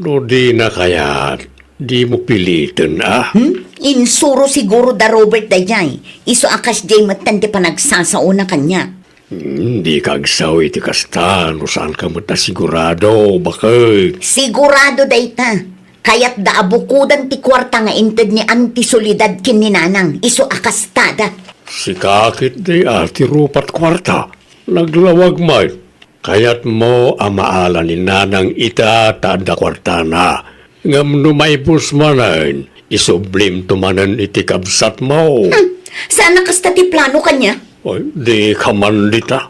No dina kayat, dimo piliten a. Hmm? Insuro siguro da Robert daydiay. Isu a kasdiay metten ti panagsasaona kaniak. Hmm, dika agsaw iti kasta no saanka met a sigurado, baket. Sigurado dayta. Kayatda a bukodan ti kuarta nga inted ni Auntie Soledad ken ni Nanang, isu a kastada. Sika ketdi a ti rupat kuarta. Naglawag met. Kayatmo a maala ni Nanang ita ta adda kuartana. Ngem no maibus manen, isublimto manen iti kabsatmo. Hmm, saan a kasta ti plano kaniak? Ay, dika man dita.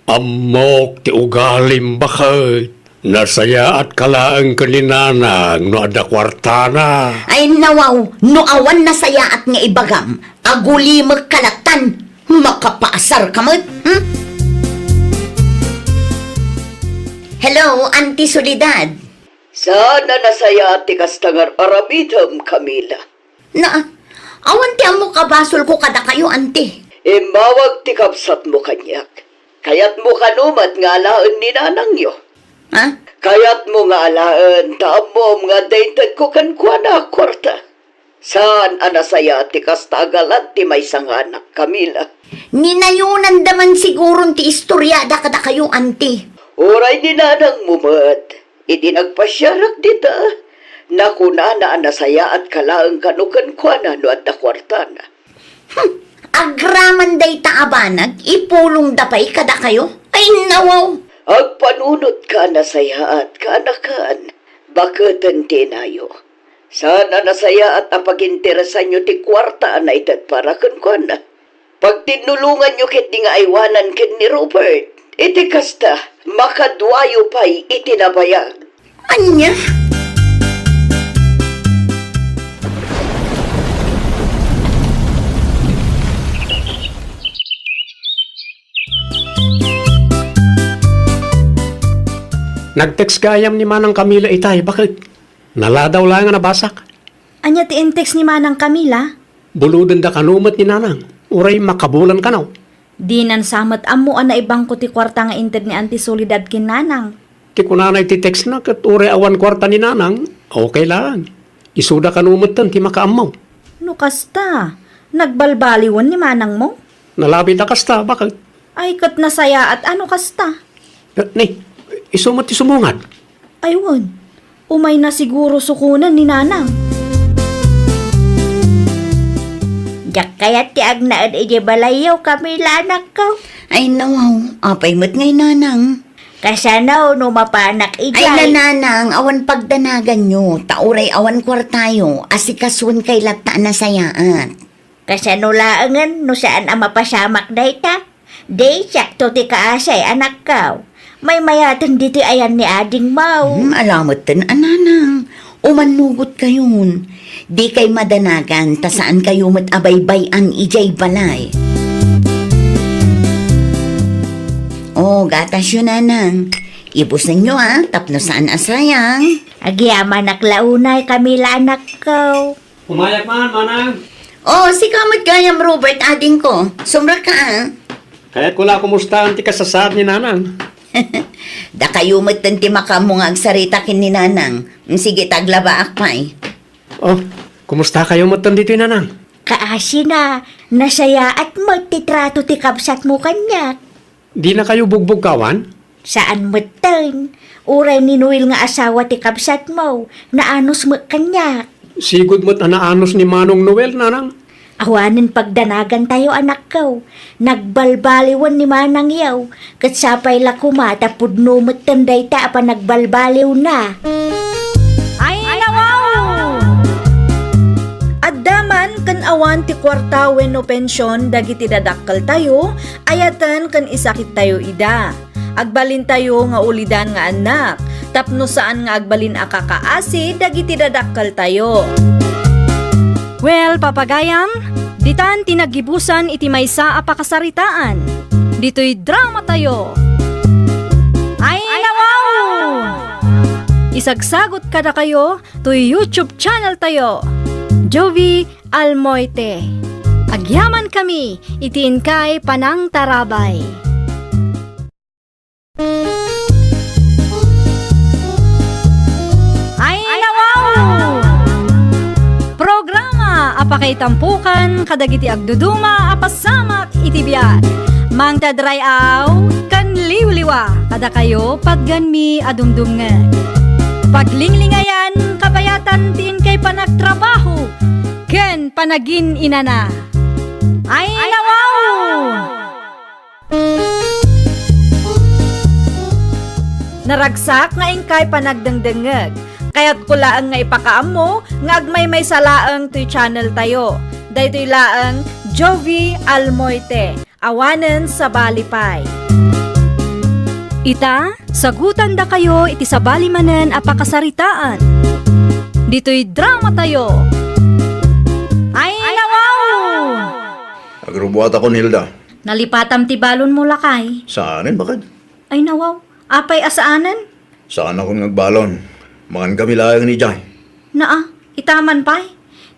Ammok ti ugalim, baket. Nasayaatka laeng ken ni Nanang no adda kuartana. Ay, nawaw, no awan nasayaat nga ibagam, agulimekka lattan. Makapaasarka met, hmm? Hello, Auntie Soledad. Saan a nasayaat ti kasta nga ar-aramidem, Camila. Na, awan ti ammok a basolko kadakayo, Auntie. Immawag ti kabsatmo kaniak. Kayatmo kano met nga alaen ni nanangyo? Ha? Kayatmo nga alaen ta ammom nga adda intedko kenkuana a kuarta? Saan a nasayaat ti kasta a galat ti maysa nga anak, Camila. Ninayonanda man siguron ti istoriada kadakayo, Auntie. Uray ni nanangmo met, idi nagpasiarak dita, nakunana a nasayaatka laeng kano kenkuana no adda kuartana. Hmm, agraman dayta a banag, ipulongda pay kadakayo? Ay, nawaw! Agpanunotka a nasayaatka, anakan. Baketen ti inayo. Saan a nasayaat a paginteresanyo ti kuarta a naited para kenkuana. Pagtinnulonganyo ketdi nga aywanan ken ni Robert. Iti kasta, makaduayo pay iti nabayag. Ania? Nag-text gayam ni Manang Camila itay, baket? Naladaw laeng a nabasak. Ania ti in-text ni Manang Camila? Bulodenda kano met ni Nanang, uray makabulan kano. Dinan sa met ammo a naibangko ti kuarta nga inted ni Auntie Soledad ken Nanang. Ti kunana iti text na ket uray awan kuarta ni Nanang, okay laeng. Isuda kano metten ti makaammo. No kasta, nagbalbaliwen ni manangmo? Nalabit a kasta, baket? Ay, ket nasayaat a no kasta. Eh, ni, isu met ti sumungad. Ay, wen. Umayna siguro sukonen ni Nanang. Diak kayat ti agnaed idiay balayyo, Camila, anakko. Ay, nawaw. Apay met ngay, Nanang? Kasano no mapanak idiay? Ay, Nanang, awan pagdanaganyo. Ta uray awan kuartayo, asikasuenkay latta a nasayaat. Kasano laengen no saan a mapasamak dayta? Di, siakto ti kaasay, anakko. Maymayaten ditoy ayan ni adingmo. Hmm, ala metten a, Nanang. Umannugotkayon. Dikay madanagan ta saankayo met a baybay-an idiay balay. O, gatasyo, Nanang. Ibusenyo, a, tapno saan a sayang. Agyamanak la unay, Camila, anakko. Umayak man, manang. O, sika met gayam, Robert, adingko. Sumrekka, a. Kayatko la a kumustaen ti kasasaad ni Nanang. Dakayo metten ti makaammo nga agsarita ken ni Nanang. Sige, ta aglabaak pay. O, kumustakayo metten ditoy, Nanang? Kaasina, nasayaat met ti trato ti kabsatmo kaniak. Dinakayo bugbugkawan? Saan metten. Uray ni Noel nga asawa ti kabsatmo, naanus met kaniak. Sigud met a naanus ni Manong Noel, Nanang. Awanen pagdanagantayo, anakko. Nagbalbaliwen ni manangyo, ket sapay la koma ta pudno metten dayta a panagbalbaliwna. Ay, nawaw! Adda man ken awan ti kuarta wenno pension dagiti dadakkeltayo, ayaten ken isakittayo ida. Agbalintayo nga ulidan nga annak, tapno saan nga agbalin a kakaasi dagiti dadakkeltayo. Well, papagayam, ditan ti naggibusan iti maysa a pakasaritaan. Ditoy dramatayo. Ay, nawaw! Isagsagot kadakayo toy YouTube channeltayo, Jovi Almoite. Agyaman kami iti inkay panangtarabay. Ay, nawaw! Programa a pakaitampukan kadagiti agduduma a pasamak iti biag. Mangted ray-aw ken liwliwa kadakayo, patganmi a dumdumngeg. Paglinglingayan, kabayatan ti inkay panagtrabaho ken panagin-inana. Ay, nawaw! Naragsak nga inkay panagdengdengngeg. Kayatko laeng nga ipakaammo nga agmaymaysa laeng toy channeltayo. Daytoy laeng Jovi Almoite, awanen sabali pay. Ita, sagutandakayo iti sabali manen a pakasaritaan. Ditoy dramatayo. Ay, nawaw! Agrubuatakon, Hilda. Nalipatam ti balonmo, lakay. Saanen, baket? Ay, nawaw. Apay a saanen? Saanakon nga agbalon. Mangankami laeng idiay. Naa, itaman pay.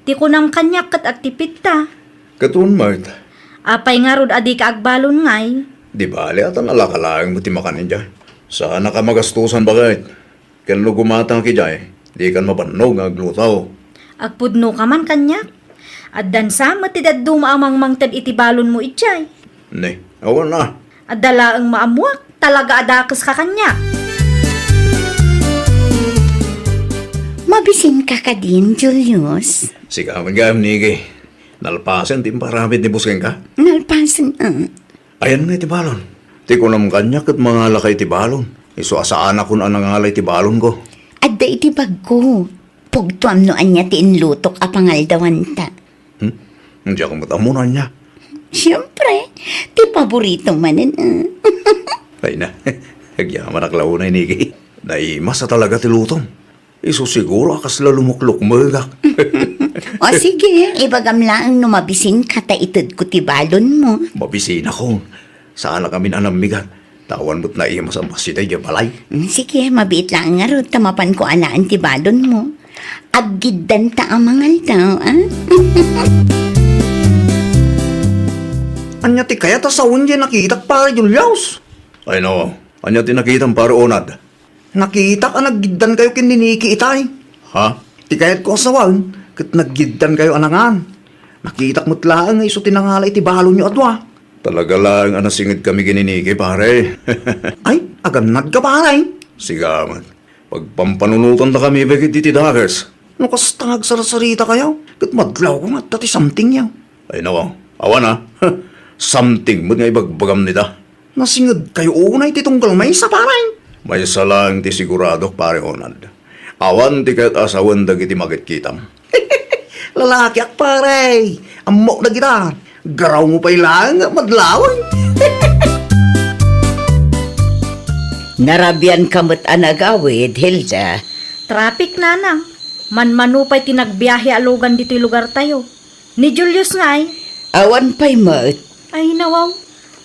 Ti kunam kaniak ket agtipitta. Ket unmet. Apay ngarud a dika agbalon ngay? Di bale, a ta nalaka laeng met ti makan idiay. Saanaka magastosan, baket. Ken no gumatangak idiay, dikan mabannog nga agluto. Agpudnoka man kaniak? Addan sa met ti dadduma a mangmangted iti balonmo idiay. Ne, awan a. Adda laeng maammuak, talaga a dakeska kaniak. Mabisinka kadin, Julius? Sika met gayam, Niki. Nalpasen ti imparamid ni Busengka? Nalpasen, ah. Ayan nga iti balon. Ti kunam kaniak ket mangalaka iti balon. Isu a saanakon a nangala iti balonko. Adda iti bagko. Pugtuam no ania ti inlutok a pangaldawanta. Hmm? Diak met ammo no ania. Siempre, ti paborito manen, ah. Ay na, agyamanak la unay, Niki. Naimas a talaga ti lutom. Isu siguro a kasla lumuklukmegak. O sige, ibagam laeng no mabisinka ta itedko ti balonmo. Mabisinakon. Saanakamin a nammigat. Ta awan met naimas a masi daydiay balay. Mm, sige, mabiit laeng ngarud ta mapanko alaen ti balonmo. Aggiddanta a mangaldaw, a? Ania ti kayat a sawen diay nakitak, Pare Julius? Ay, no. Ania ti nakitam, Pare Onad? Nakitak a naggiddankayo ken ni Niki itay. Ha? Ti kayatko a sawen, ket naggiddankayo a nangan. Nakitak met laeng nga isu ti nangala iti balonyo a dua. Talaga laeng a nasingedkami ken ni Niki, pare. Ay, agannadka, pare. Sigamet. Pagpampanunotantakami baket iti dakes. No kasta nga agsarsaritakayo, ket madlawko nga adda ti somethingyo. Ay, nawaw. Awan a. Something met nga ibagbagam dita. Nasingedkayo unay ti tunggal maysa, pare? Maysa laeng ti siguradok, Pare Onad. Awan ti kayat a sawen dagiti makitkitam. Lalakiak, pare. Ammok dagita. Garawmo pay laeng nga madlawen. Narabianka met a nagawid, Hilda. Traffic, nanang. Manmano pay ti nagbiahe a lugan ditoy lugartayo. Ni Julius ngay? Awan pay met. Ay, nawaw.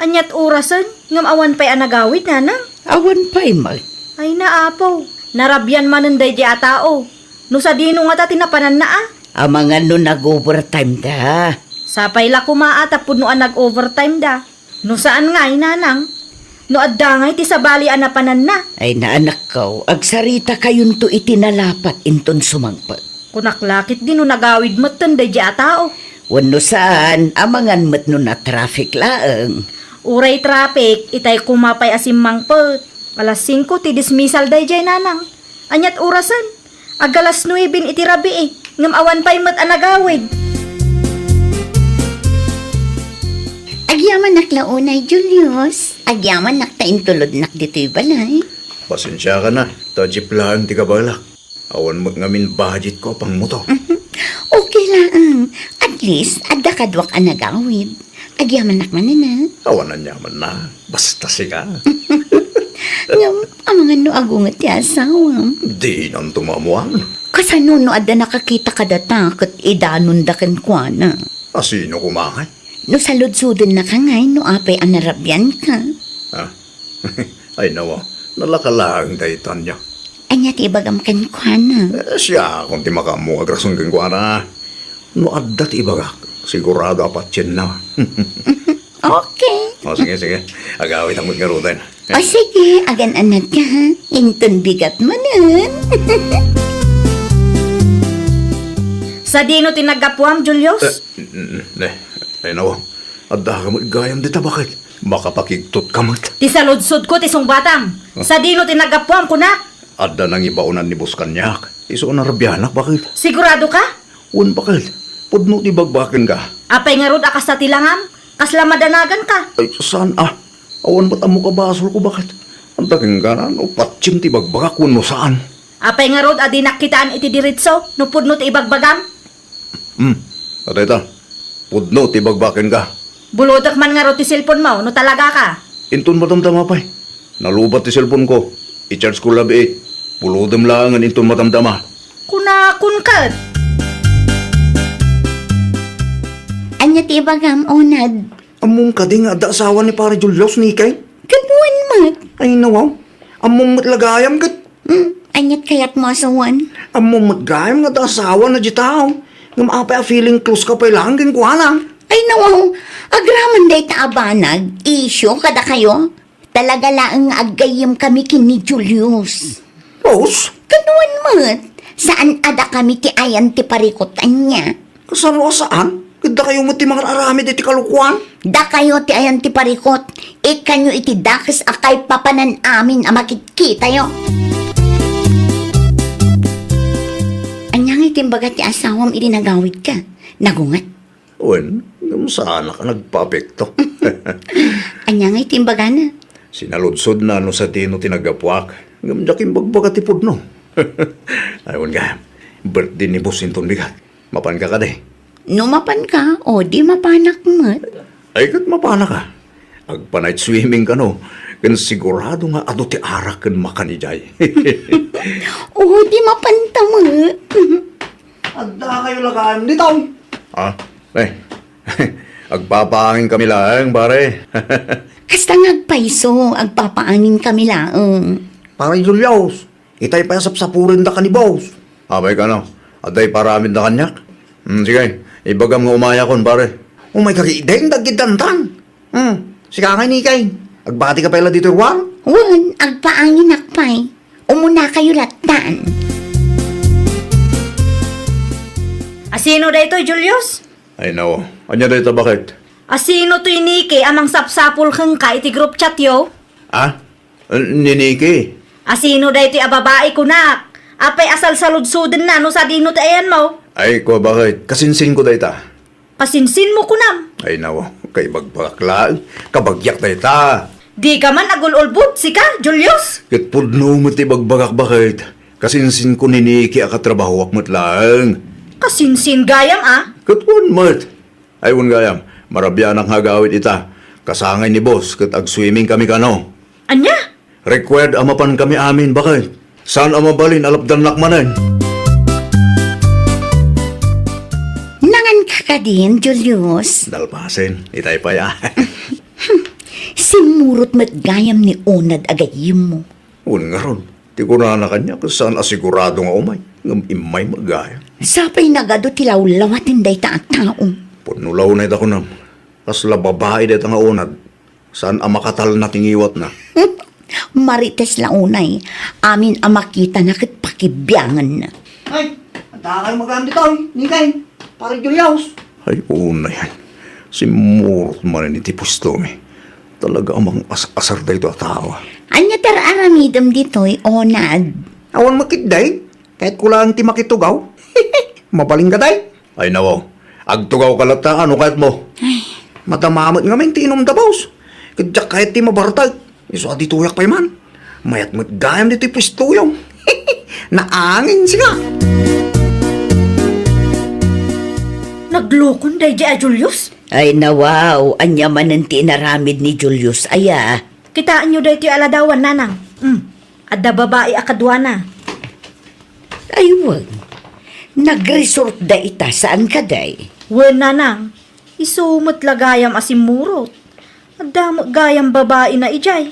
Aniat orasen, ngem awan pay a nagawid, nanang? Awan pay met. Ay, naapo. Narabian manen daydiay a tao. No sadino ngata ti napananna a? Amangan no nag-overtime da. Sapay la koma a ta pudno a nag-overtime da. No saan ngay, nanang? No adda ngay ti sabali a napananna? Ay, naanakko, agsaritakayon to iti nalapat inton sumangpet. Kunak la ketdi no nagawid metten daydiay a tao. Wenno saan, amangan met no na-traffic laeng. Uray traffic, itay koma pay a simmangpet. Alas singko ti dismissal daydiay, nanang. Aniat orasen? Agalas nueben iti rabii, ngem awan pay met a nagawid. Agyamanak la unay, Julius. Agyamanak ta intulodnak ditoy balay. Pasensiaka na, ta jeep laeng ti kabalak. Awan met ngamin budgetko a pangmotor. Okay laeng. At least, adda kaduak a nagawid. Agyamanak manen a. Awan aniamanna. Basta sika. Ngem, amangan no agunget ti asawam. Dinanto maammuan. Kasano no adda nakakita kadata ket idanonda kenkuana? A, sino koma ngay? No saludsodennaka ngay no apay a narabianka. Ah, ay nawa, nalaka laeng dayta ania. Ania ti ibagam kenkuana? Eh, siakon ti makaammo nga agrason kenkuana. No adda ti ibagak, sigurado a patienna. Okay. O, sige, sige. Agawidam met ngaruden. O, sige, agan-anadka, ha? Inton bigat manen. Sadino ti naggapuam, Julius? Eh, mm, eh, ay, nawa. Adda ka met gayam dita, baket? Makapakigtot ka met. Ti saludsodko ti sungbatam. Ah. Sadino ti naggapuam, kunak? Adda nangibaonan ni boss kaniak. Isu a narabianak, baket? Sigurado ka? Wen, baket. Pudno ti bagbakenka. Apay ngarud a kasta ti langam? Kasla madanaganka? Ay, saan a? Awan met ammo kabasolko, baket. Anta kenka, no patiem ti ibagbagak wenno saan? Apay ngarud a dinak kitaan iti diretso no pudno ti ibagbagam? Hmm, adda ita. Pudno ti ibagbakenka. Bulodek man ngarud ti cellphone mo no talaga ka. Inton madamdama pay. Nalubat ti cellphone ko. I-charge ko labi it. Bulodem laengen inton madamdama. Kunakon ket. Ania ti ibagam, Onad? Ammom kadi nga adda asawa ni Pare Julius, Nikay? Ket wen met. Ay, nawaw. Ammom met la gayam ket. Hmm, aniat kayatmo a sawen? Ammom met gayam nga adda asawa na di tao. Ngem apay a feeling close ka pay laeng kenkuana? Ay, nawaw. Agraman dayta a banag, isyu kadakayo. Talaga laeng nga aggayyemkami ken ni Julius. Rose? Ket wen met, saan a dakami ti ayan ti parikut ania? Kasano a saan? Ket dakayo met ti mangar-aramid iti kalokuan? Dakayo ti ayan ti parikut, ikkanyo iti dakes a kaipapanan amin a makitkitayo. Ania ngay ti imbaga ti asawam idi nagawidka? Nagunget? Wen, ngem saanak a nagpaapekto. Ania ngay ti imbagana? Sinaludsodna no sadino ti naggapuak, ngem diak imbagbaga ti pudno. Ay, wen gayam, birthday ni boss inton bigat. Mapanka kadi? No mapanka, o di mapanak met. Ay, ket mapanaka. Agpa-night swimming kano, ken sigurado nga adu ti arak ken makan idiay. O, di mapanta met. Adda kayo lagayan ditoy. Ah, eh. Agpapaangin kami laeng, pare. Kasta nga agpayso, agpapaangin kami laeng. Pare Julius, itay pay a sapsapuren daka ni boss. Apay kano, adda iparamid na kaniak? Hmm, sige, ibagam nga umayakon, pare. Umay ka ket deng dagiti dantan. Hmm, sika ngay, Nikay. Agbati ka pay la ditoy ruar? Wen, agpaanginak pay. Umuna kayo lattan. Asino daytoy, Julius? Ay, nao. Ania dayta, baket? Asino toy Niki a mangsapsapul kenka iti group chat yo? Ah? Ni Niki? Asino daytoy a babai, kunak? Apay a salsaludsodenna no sadino ti ayanmo? Ay, kua, baket? Kasinsinko dayta. Kasinsinmo, kunam? Ay, nao. Kaibagbagak laeng. Kabagiak dayta. Dika man agul-ulbod, sika, Julius? Ket pudno met ti ibagbagak, baket? Kasinsinko ni Niki a katrabahoak met laeng. Kasinsin gayam, a? Ket wen met. Ay, wen gayam, marabianak nga agawid ita. Kasangay ni boss ket agswimming kami kano. Ania? Required a mapan kami amin, baket? Saan a mabalin a lapdannak manen? Nangan ka kadin, Julius? Dalpasen, itay pay a. Simmurot met gayam ni Onad a gayyemmo. Wen ngarud, ti kunana kaniak, saan a sigurado nga umay, ngem immay met gayam. Sapay nagadu ti lawlawaten dayta a tao. Pudno la unay da kunam, kasla babai dayta nga Onad, saan a makatalna ti ngiwatna. Marites la unay, amin a makitana ket pakibianganna. Ay, adda kayo magan ditoy, Nikay, Pare Julius. Ay, unay. Simmurot manen iti puestomi. Talaga a mang-as-asar daytoy a tao. Ania ti ar-aramidem ditoy, Onad? Awan makitday. Kayatko laeng ti makitugaw. Mabalin ka, day? Ay, nawaw. Agtugaw ka latta, ano kayatmo? Ay, madama met ngamin ti inum da boss. Ket diak kayat ti mabartek. Isu a ditoyak pay man. Mayat met gayam ditoy puestoyo. Naangin, sika. Naglokon daydiay a Julius? Ay, nawaw. Ania manen ti inaramid ni Julius, aya? Kitaenyo daytoy a ladawan, nanang. Hmm. Adda babai a kaduana. Ay, wen. Nagresort da ita, saan kadi? Wen, nanang. Isu met la gayam a simmurot. Adda met gayam babaina idiay.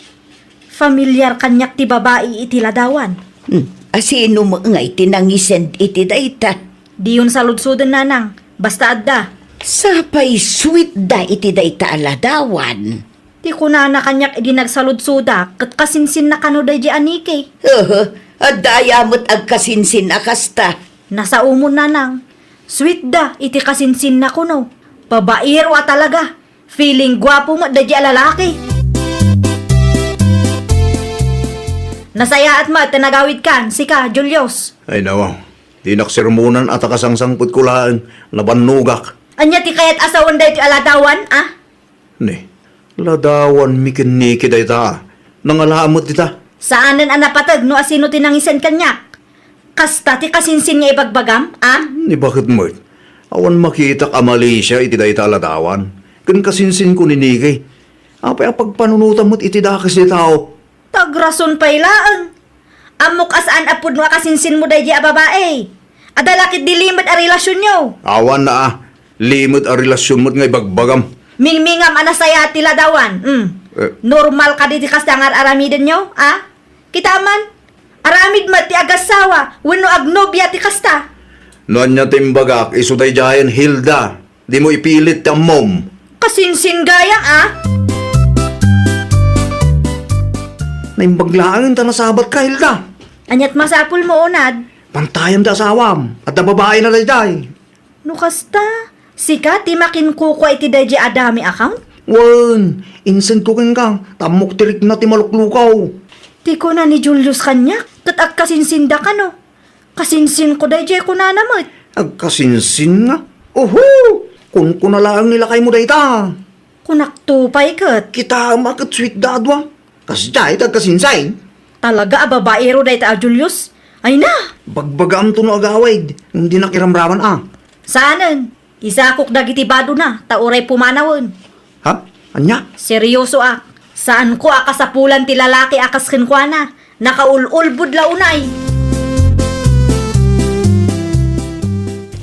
Familiar kaniak ti babai iti ladawan. Hmm. A sino met ngay ti nangisend iti dayta? Diyon saludsoden, nanang. Basta adda. Sapay sweet da iti dayta a ladawan. Ti kunana kaniak idi nagsaludsodak, ket kasinsinna kano daydi a Niki. Aha, adda aya met agkasinsin a kasta? Nasaomon, nanang. Sweet da iti kasinsinna kuno. Babaero a talaga. Feeling guapo met daydi a lalaki. Nasayaat met ti nagawidkan, sika, Julius. Ay, nawaw. Dinak sermonan a ta kasangsangpetko laeng, nabannogak. Ania ti kayat a sawen daytoy a ladawan, a? Ni, ladawanmi ken Niki dayta. Nangala met dita. Saanen a napateg no asino ti nangisend kaniak. Kasta ti kasinsin nga ibagbagam, a? Ni, baket met? Awan makitak a malisia iti dayta a ladawan. Ken kasinsinko ni Niki. Apay a pagpanunotam met iti dakes ti tao? Tagrason pay laeng. Ammok a saan a pudno a kasinsinmo daydi a babai. Adda la ketdi limed a relasionyo. Awan na, a. Limed a relasion met nga ibagbagam. Mingmingam a nasayaat ti ladawan. Mm. Eh. Normal kadi ti kasta nga ar-aramidenyo, a? Kita man, aramid met ti agassawa wenno agnobia ti kasta. No ania ti imbagak, isu daydiayen Hilda. Dimo ipilit ti ammom. Kasinsin gayam, a? Naimbag laeng ta nasabatka, Hilda. Aniat masapulmo, unad? Pantayam ti asawam. Adda babaina daydiay. No kasta, sika ti makinkukua iti daydiay a dummy account? Wen, insendko kenka, ta ammok ti rikna ti maluklukaw. Ti kuna ni Julius kaniak, ket agkasinsinda kano. Kasinsinko daydiay kunana met. Agkasinsin nga? Uhu! Kunkuna laeng ni lakaymo dayta. Kunakto pay ket. Kitaem a ket sweet da a dua. Kasdiay ti agkasinsin. Talaga a babaero dayta a Julius. Ay na! Bagbagaamto no agawid, ngem dinak iramraman a. Saanen, isakok dagiti badona, ta uray pumanawen. Ha? Ania? Seriosoak. Saanko a kasapulan ti lalaki a kas kenkuana. Nakaul-ulbod la unay.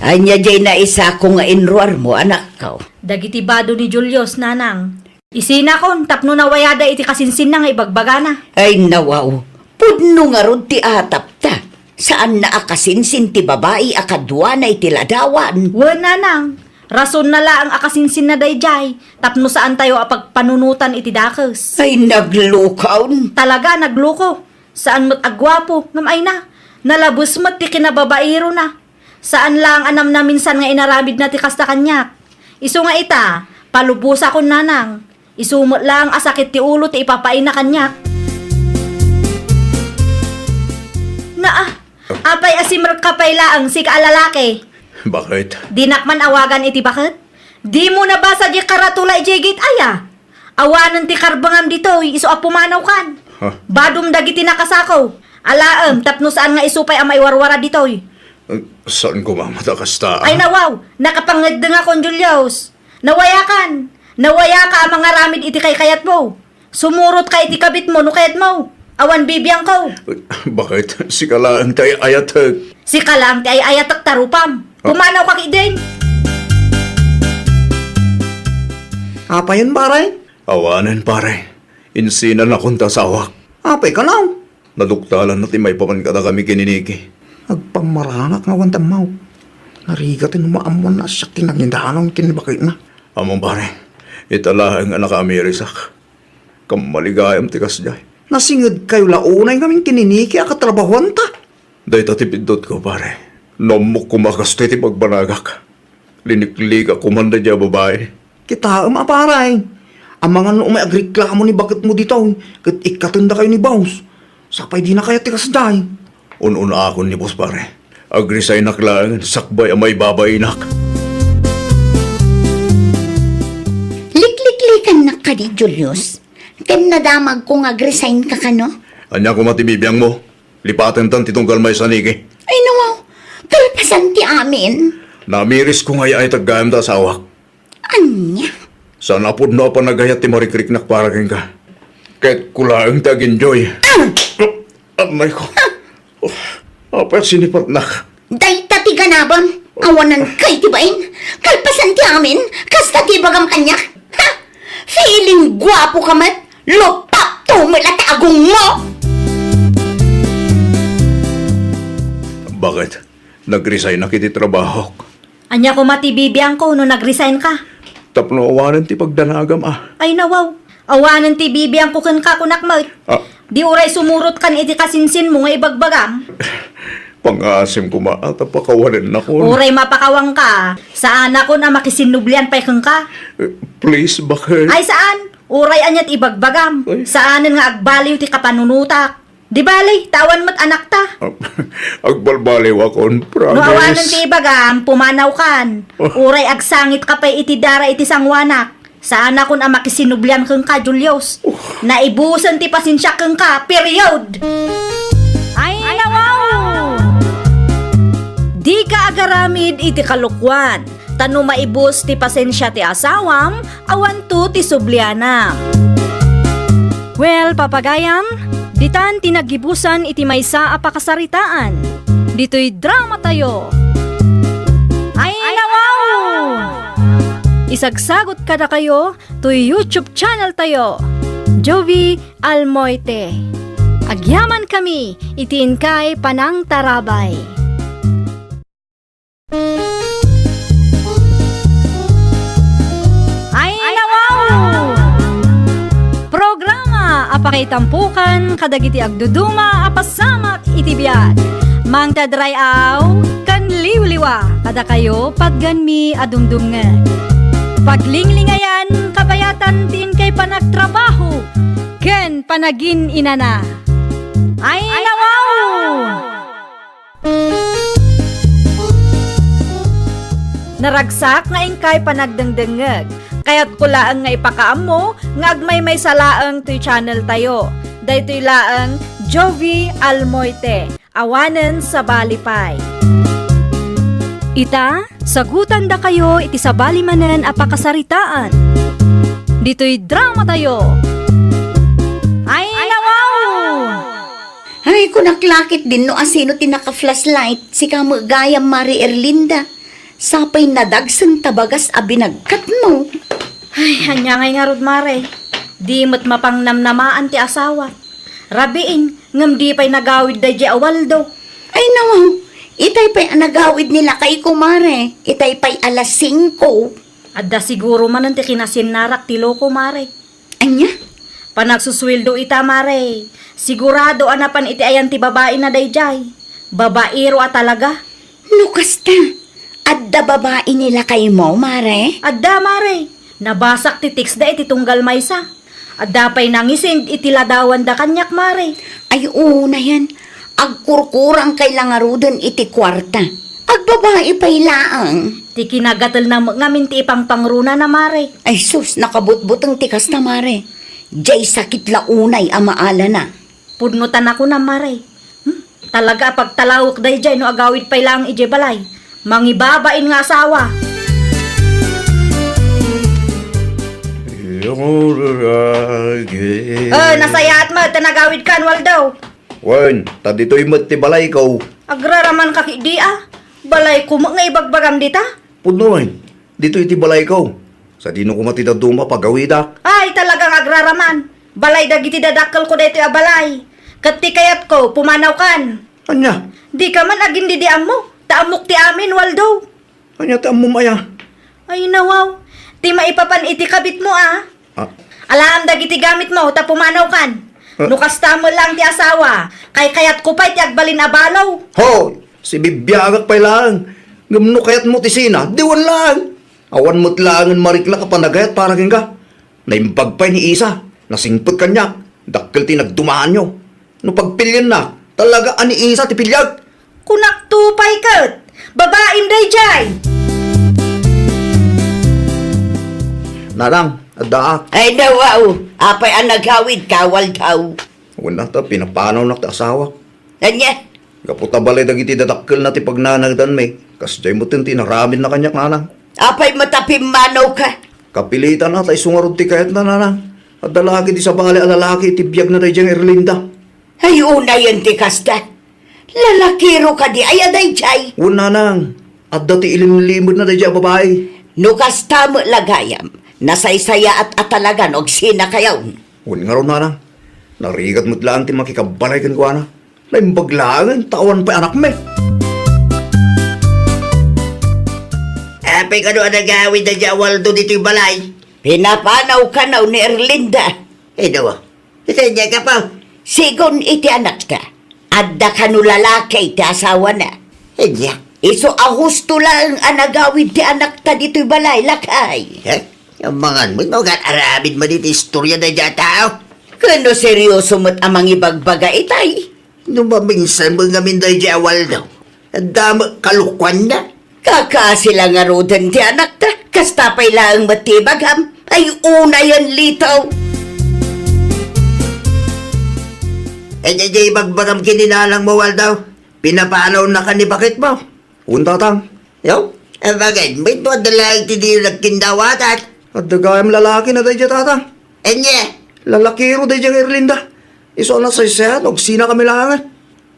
Ania diay naisako nga inruarmo, anakko? Dagiti bado ni Julius, nanang. Isinakon tapno nawayada iti kasinsinna nga ibagbagana. Ay, nawaw. Pudno ngarud ti atapta. Saanna a kasinsin ti babai a kaduana iti ladawan. Wen, nanang. Rasonna laeng a kasinsinna daydiay tapno saantayo a pagpanunotan iti dakes. Ay, naglukaw. Talaga, nagluko. Saan met a guapo, ngem ay na. Nalabes met ti kinababaerona. Saan laeng a namnaminsan nga inaramidna ti kasta kaniak. Isu nga ita, palubosakon, nanang. Isu met laeng a sakit ti ulo ti ipapaina kaniak. Naa, apay a simrekka pay laeng, sika a lalaki? Baket? Dinak man awagan iti baket? Dimo nabasa diay karatula idiay gate aya? Awanen ti karbengam ditoy, isu a pumanawkan. Ha? Badom dagiti nakasako. Alaem, tapno saan nga isu pay a maiwarwara ditoy. Eh, saan koma met a kasta, a? Ay, nawaw, nakapangeddengakon, Julius. Nawayakan. Nawayaka a mangaramid iti kaykayatmo. Sumurotka iti kabitmo no kayatmo. Awan bibiangko. Eh, baket? Sika laeng ti ay-ayatek. Sika laeng ti ay-ayatek ta rupam. Ah. Pumanawka ketdin. Apayen, pare? Awanen, pare. Insinanakon ti asawak. Apay kano? Naduktalanna ti maipapan kadakami ken ni Niki. Agpammarangak nga awan ti ammok. Narigat no maammoanna a siak ti nangidanon ken ni baketna. Ammom, pare, ita laeng a nakaamirisak. Kammaligayam ti kasdiay. Nasingedkayo la unay ngamin ken ni Niki a katrabahuanta. Dayta ti piddutko, pare. No ammok koma a kastoy ti pagbanagak, liniklikak koman daydiay a babai. Kitaem a, pare. Amangan no umay agreklamo ni baketmo ditoy, ket ikkatendakayo ni boss. Sapay dina kayat ti kasdiay. Un-unakon ni boss, pare. Agresignak laengen sakbay a maibabainak. Likliklikannak kadi, Julius? Ken nadamagko nga agresign ka kano? Ania koma ti bibiangmo? Lipatentan ti tunggal maysa, Niki. Ay, nawaw. Kalpasan ti amin. Namirisko nga ay-ayatek gayam ta asawak. Ania? Saan a pudno a panagayat ti marikriknak para kenka. Kayatko laeng ti agenjoy. Ah! Anay ko. Ah! Oh, apay a sinipatnak? Dayta ti ganabem. Awanan kay ti bain. Kalpasan ti amin. Kasta ti ibagam kaniak. Ha? Feeling guapo ka met. Lupapto met la ti agongmo. Bakit? Nag-resignak iti trabahok. Ania koma ti bibiangko no nag-resign ka? Tapno awanen ti pagdanagam, ah. Ay, nawaw. Awanen ti bibiangko kenka, kunak met. Ah. Di uray sumurotkan iti kasinsinmo nga ibagbagam. Pangngaasim koma, ah, ta pakawanennakon. Uray mapakawanka, saanakon a makisinnublian pay kenka. Eh, please, bakit? Ay, saan? Uray aniat ibagbagam. Ay. Saanen nga agbaliw ti kapanunotak. Di bale, ta awan met anakta. Agbalbaliwakon, promise. No awanen ti ibagam, pumanawkan. Oh. Uray agsangitka pay iti dara iti sangoanak. Saanakon a makisinnublian kenka, Julius. Oh. Naibusen ti pasensiak kenka, period. Ay, nawaw! Dika agaramid iti kalokuan. Ta no maibus ti pasensia ti asawam, awanto ti sublianam. Well, papagayam, ditan ti naggibusan iti maysa a pakasaritaan. Ditoy dramatayo. Ay, nawaw! Isagsagot kadakayo toy YouTube channeltayo, Jovi Almoite. Agyamankami iti inkay panangtarabay. Ay, nawaw! Programa a pakaitampokan kadagiti agduduma a pasamak iti biag. Mangted ray-aw ken liwliwa kadakayo patgenmi a dumdumngeg. Paglinglingayan, kabayatan ti inkay panagtrabaho ken panagin-inana. Ay, nawaw! Naragsak nga inkay panagdengdengngeg. Kayatko laeng nga ipakaammo nga agmaymaysa laeng toy channeltayo. Daytoy laeng Jovi Almoite, awanen sabali pay. Ita, sagutandakayo iti sabali manen a pakasaritaan. Ditoy dramatayo. Ay, nawaw! Ay, kunak la ketdin no asino ti naka-flashlight, sika met gayam, Mare Erlinda. Sapay nadagsen ta bagas a binagkatmo. Ay, ania ngay ngarud, Mare? Di met mapangnamnamaan ti asawa. Rabiin, ngem di pay nagawid daydiay a Waldo. Ay, nawaw, itay pay a nagawid ni lakayko, Mare. Itay pay alas singko. Adda siguro manen ti kinasiennarak ti loko, Mare. Ania? Panagsusueldo ita, Mare. Sigurado a napan iti ayan ti babaina daydiay. Babaero a talaga. No kasta, adda babai ni lakaymo, Mare? Adda, Mare. Nabasak ti textda iti tunggal maysa. Adda pay nangisend iti ladawanda kaniak, Mare. Ay, unayen. Agkurkurangkay la ngaruden iti kuarta. Agbabai pay laeng. Ti kinagatelna met ngamin ti ipangpangrunana, Mare. Ay sus, nakabutbuteng ti kasta, Mare. Diay sakit la unay a maalana. Pudno ta nakunam, Mare. Hmm? Talaga a pagtalawek daydiay no agawid pay laeng idiay balay. Mangibabain nga asawa. Eh, nasayaat met ta nagawidkan, Waldo. Wen, ta ditoy met ti balayko. Agraramanka ketdi a. Balayko met nga ibagbagam dita. Pudno wen, ditoy ti balayko. Sadino koma ti dadduma pagawidak. Ay, talaga nga agraraman. Balay dagiti dadakkelko daytoy a balay. Ket ti kayatko, pumanawkan. Ania? Dika man agindidiammo, ta ammok ti amin, Waldo. Ania ti ammom aya? Ay, nawaw. Ti maipapan iti kabitmo, a. Ah. Alaam dagiti gamitmo, ta pumanawkan. Ah. No kasta met laeng ti asawa, kaykayatko pay ti agbalin a balo. Hoy, sibibiagak pay laeng. Ngem no kayatmo ti sina, diwen laeng. Awan met laengen mariknak a panagayat para kenka. Naimbag pay ni Isa, nasingpet kaniak, dakkel ti nagdumaanyo. No pagpilienna, talaga a ni Isa ti piliag. Kunakto pay ket, babaim daydiay! Nanang, addaak. Ay, nawaw, apay a nagawidka, Waldo? Wen, ta pinapanawnak ti asawak. Ania? Gapu ta balay dagiti dadakkelna ti pagnanaedanmi, kasdiay metten ti inaramidna kaniak, nanang. Apay met a pimmanawka? Kapilitan a, ta isu ngarud ti kayatna, nanang. Adda la ketdi sabali a lalaki iti biagna daydiay nga Erlinda. Ay, unayen ti kasta. Lalakiro kadi aya daydiay? Wen, nanang, adda ti ilimlimedna daydiay a babai. No kasta met la gayam, nasaysayaat a talaga no agsinakayon. Wen ngarud, nanang, narigat met laeng ti makikabbalay kenkuana. Naimbag laengen ta awan pay anakmi. Apay kano a nagawid daydiay a Waldo ditoy balay? Pinapanaw kano ni Erlinda. Ay, dawa. Iti ania, Kapaw? Sigun iti anakta, adda kano lalaki ti asawana. Ania? Isu a husto laeng a nagawid ti anakta ditoy balay, lakay. Eh? Amangan met no agan-aramid man iti istorya daydiay a tao. Ken no serioso met a mangibagbaga itay? No maminsan met ngamin daydiay a Waldo, adda met kalokuanna. Kakasi la ngaruden ti anakta, kasta pay laeng met ti ibagam. Ay, unayen, Lito. Ay, daydiay ibagbagam ken ni nanangmo, Waldo. Pinapanawnaka ni baketmo. Wen, tatang. Yo, abagan met no adda laeng ti dina nagkindawatan. Adda gayam lalakina daydiay, tatang. Ania? Lalakiro daydiay nga Erlinda. Isu a nasaysayaat no agsinakami laengen.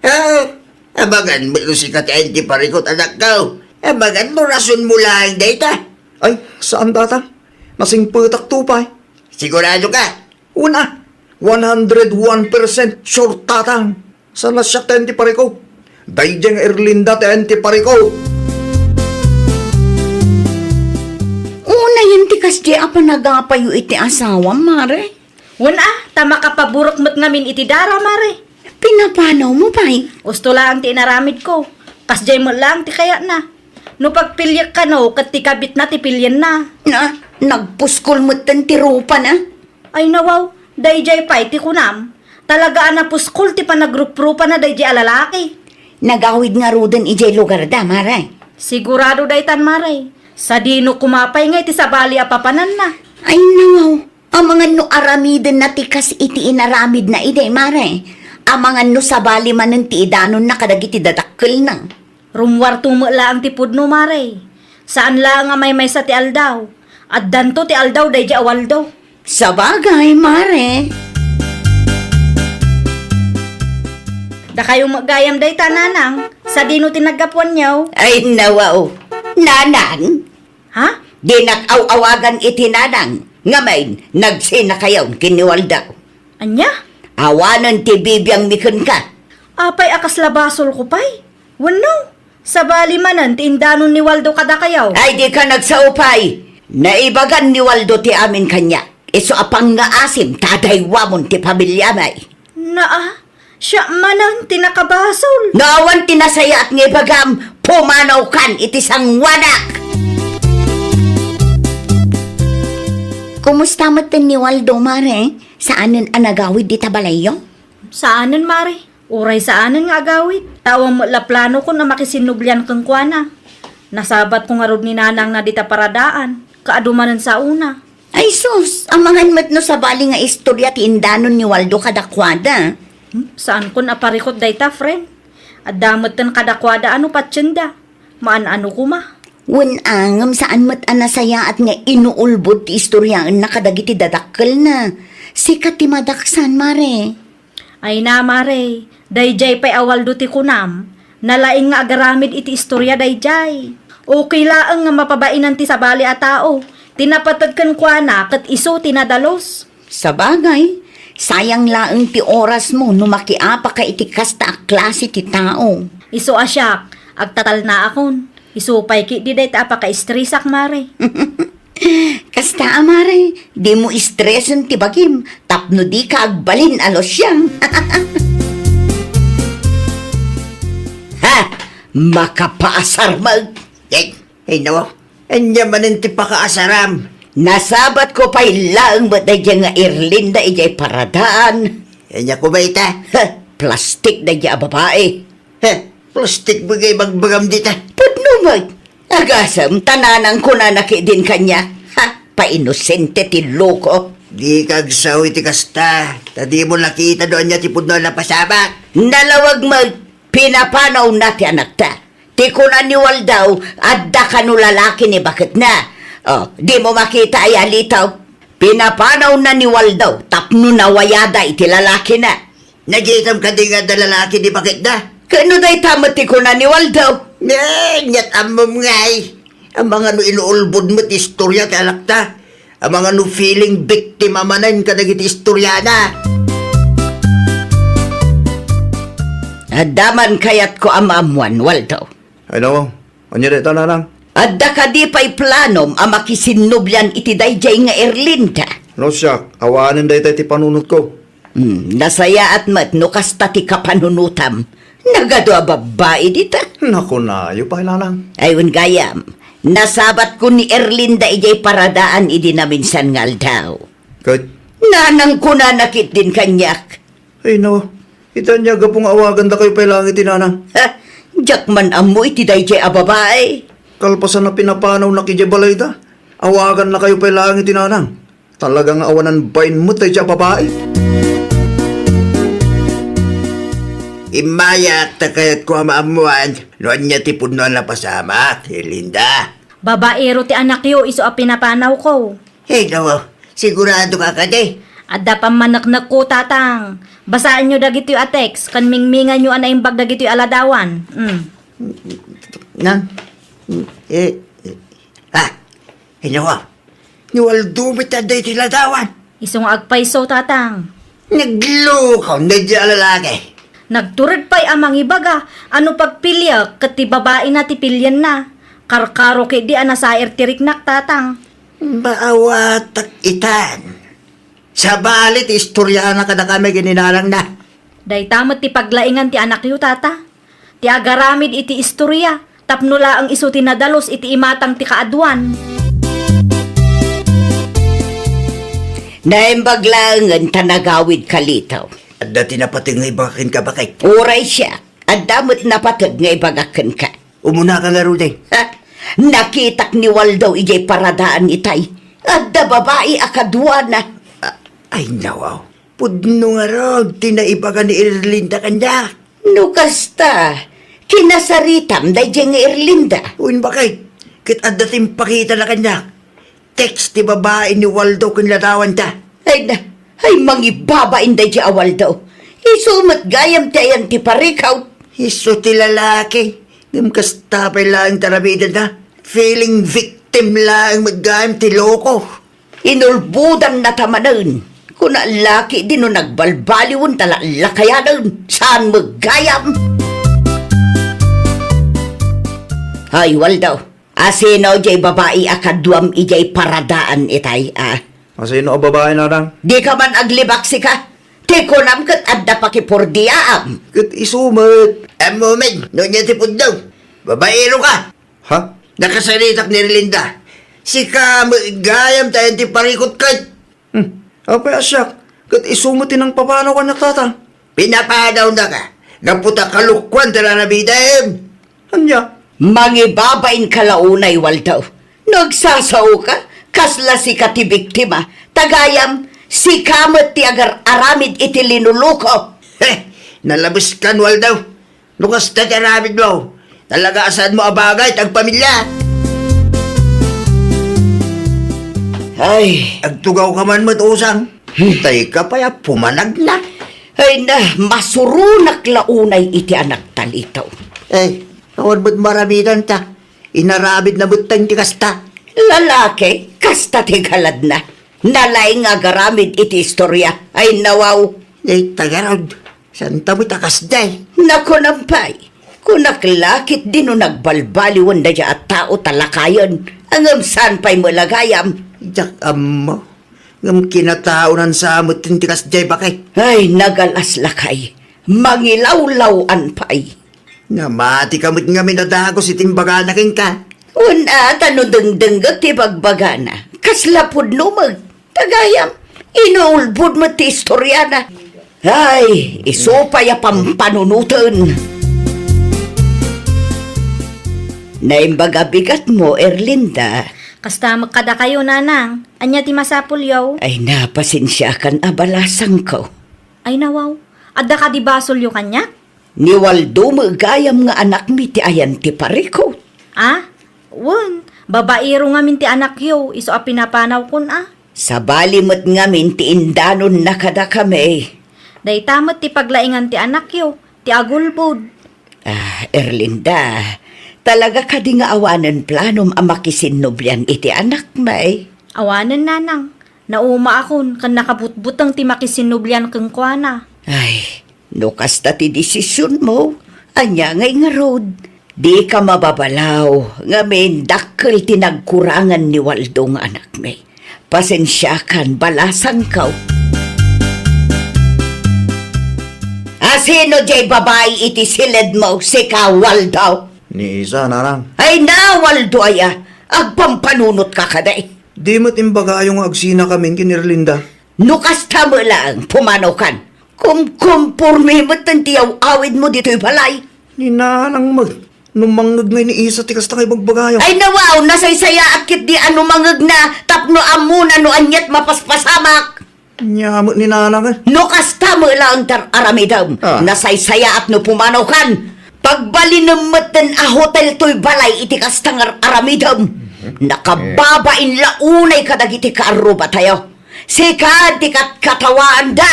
Ah, abagan met no sika ti ayan ti parikut, anakko. Abagan no rasonmo laeng dayta. Ay, saan, tatang. Nasingpetakto pay. Sigurado ka? Wen a, one hundred one percent sure, tatang. Saan a siak ti ayan ti parikut? Daydiay nga Erlinda ti ayan ti parikut. Unayen ti kasdiay a panagapayo iti asawam, mare. Wen a, ta makapaburek met ngamin iti dara, mare. Pinapanawmo pay? Husto laeng ti inaramidko. Kasdiay met laeng ti kayatna. No pagpiliek kano ket ti kabitna ti pilienna. Na, nagpuskol metten ti rupana. Ay, nawaw, daydiay pay ti kunam. Talaga a napuskol ti panagruprupana daydiay a lalaki. Nagawid ngaruden idiay lugarda, mare? Sigurado daytan, mare. Sadino koma pay nga iti sabali a papananna? Ay, nawaw. Amangan no aramidenna ti kas iti inaramidna idi, mare. Amangan no sabali manen ti idanonna kadagiti dadakkelna. Rummuarto met laeng ti pudno, mare. Saan laeng a maymaysa ti aldaw. Addanto ti aldaw daydiay a Waldo. Sabagay, mare. Dakayo met gayam dayta, nanang. Sadino ti naggapuanyo? Ay, nawaw. Nanang, Ha? Dinak aw-awagan iti nanang, ngamin, nagsinakayon ken ni Waldo. Ania? Awanen ti bibiangmi kenka. Apay a kasla basolko pay? Wenno, sabali manen ti indanon ni Waldo kadakayo? Ay, dika nagsao pay. Naibagan ni Waldo ti amin kaniak. Isu a pangngaasim ta adaywamon ti pamiliami. Naa, siak manen ti nakabasol. No awan ti nasayaat nga ibagam, pumanawkan iti sanguanak. Kumusta metten ni Waldo, mare? Saanen a nagawid dita balayyo? Saanen, mare. Uray saanen nga agawid, ta awan met la planokon a makisinnublian kenkuana. Nasabatko ngarud ni nanangna dita paradaan, kaadu manen saona. Ay sus, amangan met no sabali nga istorya ti indanon ni Waldo kadakuada. Hmm, saankon a parikut dayta, friend. Adda metten kadakuada a no patienda. Maan-ano koma. Wen a, ngem saan met a nasayaat nga inuulbod ti istoryaenna kadagiti dadakkelna. Sika ti madaksan, mare. Ay na, mare, daydiay pay a Waldo ti kunam, nalaing nga agaramid iti istorya daydiay. Okay laeng nga mapabainan ti sabali a tao, ti napated kenkuana ket isu ti nadalus. Sabagay, sayang laeng ti orasmo no makiapaka iti kasta a klase ti tao. Isu a siak, agtatalnaakon. Isu pay ketdi dayta a pakaistresak, mare. Kasta a, mare, dimo istresen ti bagim tapno dika agbalin a lusiang. Ha? Makapaasar met. Ay, ay, nawa. Ania manen ti pakaasaram? Nasabatko pay laeng met daydiay nga Erlinda idiay paradaan. Ania koma ita? Ha, plastik daydiay a babai. He, plastik met nga ibagbagam dita. Pudno met. Agasem, ta nanang kunana ketdin kaniak. Ha, painosente ti loko. Dika agsao iti kasta, ta dimo nakita no ania ti pudno a napasabak. Nalawag met, pinapanawna ti anakta. Ti kuna ni Waldo, adda kano lalaki ni baketna. O, dimo makita aya, Lito? Pinapanawna ni Waldo tapno nawayada iti lalakina. Nagitam kadi nga adda lalaki di pakitda? Ket no dayta met ti kuna ni Waldo? Eh, nyat ammom ngay. Amangan no inuulbod met ti istorya ti anakta. Amangan no feeling victim a manen kadagiti istoriana. Adda man kayatko a maammuan, Waldo. Ay, naku. Ania dayta, nanang? Adda kadi pay planom a makisinnobian iti daydiay nga Erlinda? No siak, awanen dayta iti panunotko. Hmm, nasayaat met no kasta ti kapanunotam. Nagadu a babbai dita. Nakunayo pay, nanang. Ay, wen gayam. Nasabatko ni Erlinda idiay paradaan idi naminsan nga aldaw. Ket? Nanang, kunana ketdin kaniak. Ay, no. Ita ania gapu nga awagandakayo pay laeng iti nanang? Ha? Diak man ammo iti daydiay a babai. Kalpasan a pinapanawnak idiay balayda, awagannakayo pay laeng iti nanang. Talaga nga awanan bain met daydiay a babai. Immayak ta kayatko a maammuan no ania ti pudno a napasamak, Erlinda. Babaero ti anakyo isu a pinapanawko. Hello, sigurado ka kadi? Adda pammaneknekko, Tatang. Basaenyo dagitoy a text ken mingminganyo a naimbag dagitoy a ladawan. Mm. Nang? Eh, eh, ah, hello. Ni Waldo met adda iti ladawan. Isu nga agpayso, Tatang. Naglukaw na di a lalaki. Nagtured pay a mangibaga, ano pagpiliek ket ti babaina ti pilienna. Karkaro ketdi a nasair ti riknak, Tatang. Maawatak itan. Sabali ti istoriana kadakami ken ni nanangna. Dayta met ti paglaingan ti anakyo, Tata. Ti agaramid iti istoria, tapno laeng isu ti nadalus iti imatang ti kaaduan. Naimbag laengen ta nagawid kalitaw. Adda ti napateg nga ibaga kenka, baket? Uray siak, adda met napateg nga ibaga kenka. Umunaka ngaruden. Ha? Nakitak ni Waldo idiay paradaan itay. Adda babai a kaduana. A-, ay, nawaw. Pudno ngarud ti naibaga ni Erlinda kaniak. No kasta, kinasaritam daydiay nga Erlinda. Wen, baket, ket adda ti impakitana kaniak. Text ti babai ni Waldo ken ladawanta. Ay na, ay mangibabain daydiay a Waldo. Isu met gayam ti ayan ti parikut. Isu ti lalaki. Ngem kasta pay laeng ti aramidenda. Feeling victim laeng met gayam ti loko. Inulbodanna ta manen. Kuna laki di no nagbalbaliwen ta lallakayanen. Saan met gayam? Ay, Waldo. Asino jay babai a kaduam idiay paradaan itay, a? Asino a babai, nanang? Dika man aglibak sika. Ti kunam ket adda pakipurdiaam. Ket isu met. Ammomen, no ania ti pudno. Babaero ka. Ha? Nakasaritak ni Erlinda. Sika met gayam ti ayan ti parikut ket. Hmm. Apay a siak, ket isu met ti nangpapanaw kaniak, Tatang. Pinapanawnaka gapu ta kalokuan ti aramidem. Ania? Mangibabainka la unay, Waldo. No agsasaoka, kasla sika ti biktima. Ta gayam, sika met ti agar-aramid iti linuluko. He, nalabeskan, Waldo. No kasta ti aramidmo, talaga a saanmo a bagay ti agpamilya. Ay. Agtugawka man met, usang. Hmm. Tay ka pay a pumanagna. Ay na, masuronak la unay iti anak talito. Eh, awan met maramidanta. Inaramidna met ti kasta. Lalaki, kasta ti galadna. Nalaing nga agaramid iti istoria. Ay, nawaw. Ay, tagarod. Santa met a kasdiay. Nakunam pay. Kunak la ketdi no nagbalbaliwen daydiay a tao ta lakayen. Ngem saan pay met la gayam? Diak ammo. Ngem kinataonan sa met ti kasdiay, baket. Ay, nagalas lakay. Mangilawlaw-an pay. Namati ka met ngamin a dagus iti imbagana kenka. Wen a, ta no dengdengngeg ti bagbagana, kasla pudno met. Ta gayam, inuulbod met ti istoriana. Ay, isu pay a pampanunoten. Naimbag a bigatmo, Erlinda. Kasta met kadakayo, nanang. Ania ti masapulyo? Ay, napasensiakan a balasangko. Ay, nawaw. Adda kadi basolyo kaniak? Ni Waldo met gayam nga anakmi ti ayan ti parikut. Ah? Wen, babaero ngamin ti anakyo, isu a pinapanawkon a. Sabali met ngamin ti indanonna kadakami. Dayta met ti paglaingan ti anakyo, ti agulbod. Ah, Erlinda, talaga kadi nga awanen planom a makisinnublian iti anakmi? Awanen, nanang. Naumaakon ken nakabutbuteng ti makisinnublian kenkuana. Ay, no kasta ti desisionmo, ania ngay ngarud? Dika mababalaw ngamin dakkel ti nagkurangan ni Waldo nga anakmi. Pasensiakan, balasangko. A, sino diay babai iti siledmo, sika, Waldo? Ni Isa, nanang. Ay na, Waldo aya, agpampanunotka kadi. Di met imbagayo nga agsinakamin ken Erlinda. No kasta met laeng, pumanawkan. Kumkumporme metten ti yaw-awidmo ditoy balay. Ni nanang met, no mangngeg ngay ni Isa ti kasta nga ibagbagayo. Ay, nawaw, nasaysayaat ketdi a no mangngegna tapno ammona no aniat mapaspasamak. Ania met ni nanang, eh. No kasta met laeng ti ar-aramidem, ah, nasaysayaat no pumanawkan. Pagbalinem metten a hotel toy balay iti kasta nga ar-aramidem. Mhm. Nakababain la unay kadagiti kaarrubatayo. Sika ti katkatawaanda.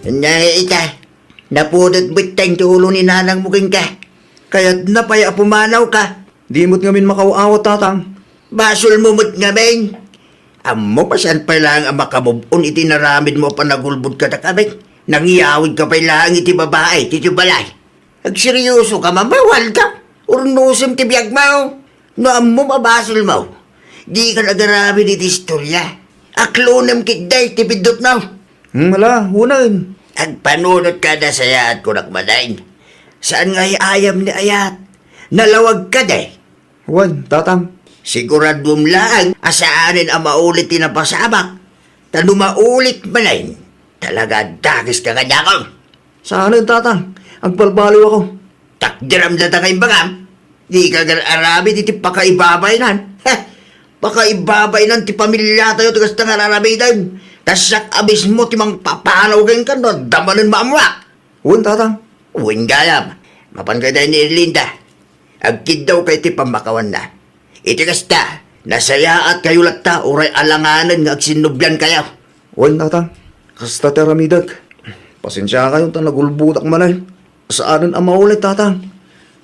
Ania nga ita, napudot betteng ti ulo ni nanangmo kenka. Kayatna pay a pumanawka. Di met ngamin makaw-awat, tatang. Basolmo met ngamin. Ammom a saan pay laeng a makamove-on iti inaramidmo a panagulbod kadakami. Nangyawidka pay laeng iti babai, iti balay. Agseriosoka, Mama, Waldo? Urnosem ti biagmo. No ammom a basolmo, dika nagaramid iti istoria. Aklonem ketdi ti piddutmo. Hmm, ala, unaen. Agpanunotka a nasayaat, kunak manen. Saan nga ay-ayam ni ayat. Nalawag kadi. Wen, tatang. Siguraduem laeng a saanen a maulit ti napasamak. Ta no maulit manen, talaga a dakeska kaniakon. Saanen, tatang. Agbalbaliwakon. Takderam dayta nga imbagam. Dika gar-aramid iti pakaibabainan. Heh! Pakaibabainan ti pamiliatayo ti kasta nga ar-aramidem. Ta siak a mismo ti mangpapanaw kenka no adda manen maammoak. Wen, tatang. Wen gayam. Mapan kadi ni Erlinda. Agkiddawka iti pammakawanna. Iti kasta, nasayaatkayo latta uray alanganen nga agsinnubliankayo. Wen, tatang. Kasta ti aramidek. Pasensiakayo ta nagulbodak manen. Saanen a maulit, tatang.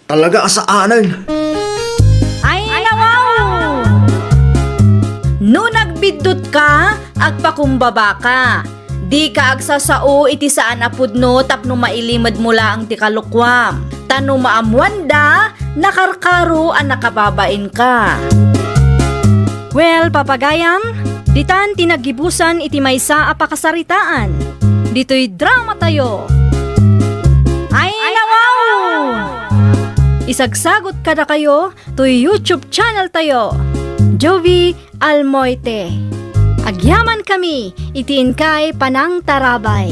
Talaga a saanen. Ay, nawaw! No nagbiddutka, agpakumbabaka. Dika agsasao iti saan a pudno tapno mailimedmo laeng ti kalokuam. Ta no maammoanda, nakarkaro a nakababainka. Well, papagayam, ditan ti naggibusan iti maysa a pakasaritaan. Ditoy dramatayo. Ay, nawaw! Isagsagot kadakayo toy YouTube channel tayo, Jovie Almoite. Agyamankami iti inkay panangtarabay.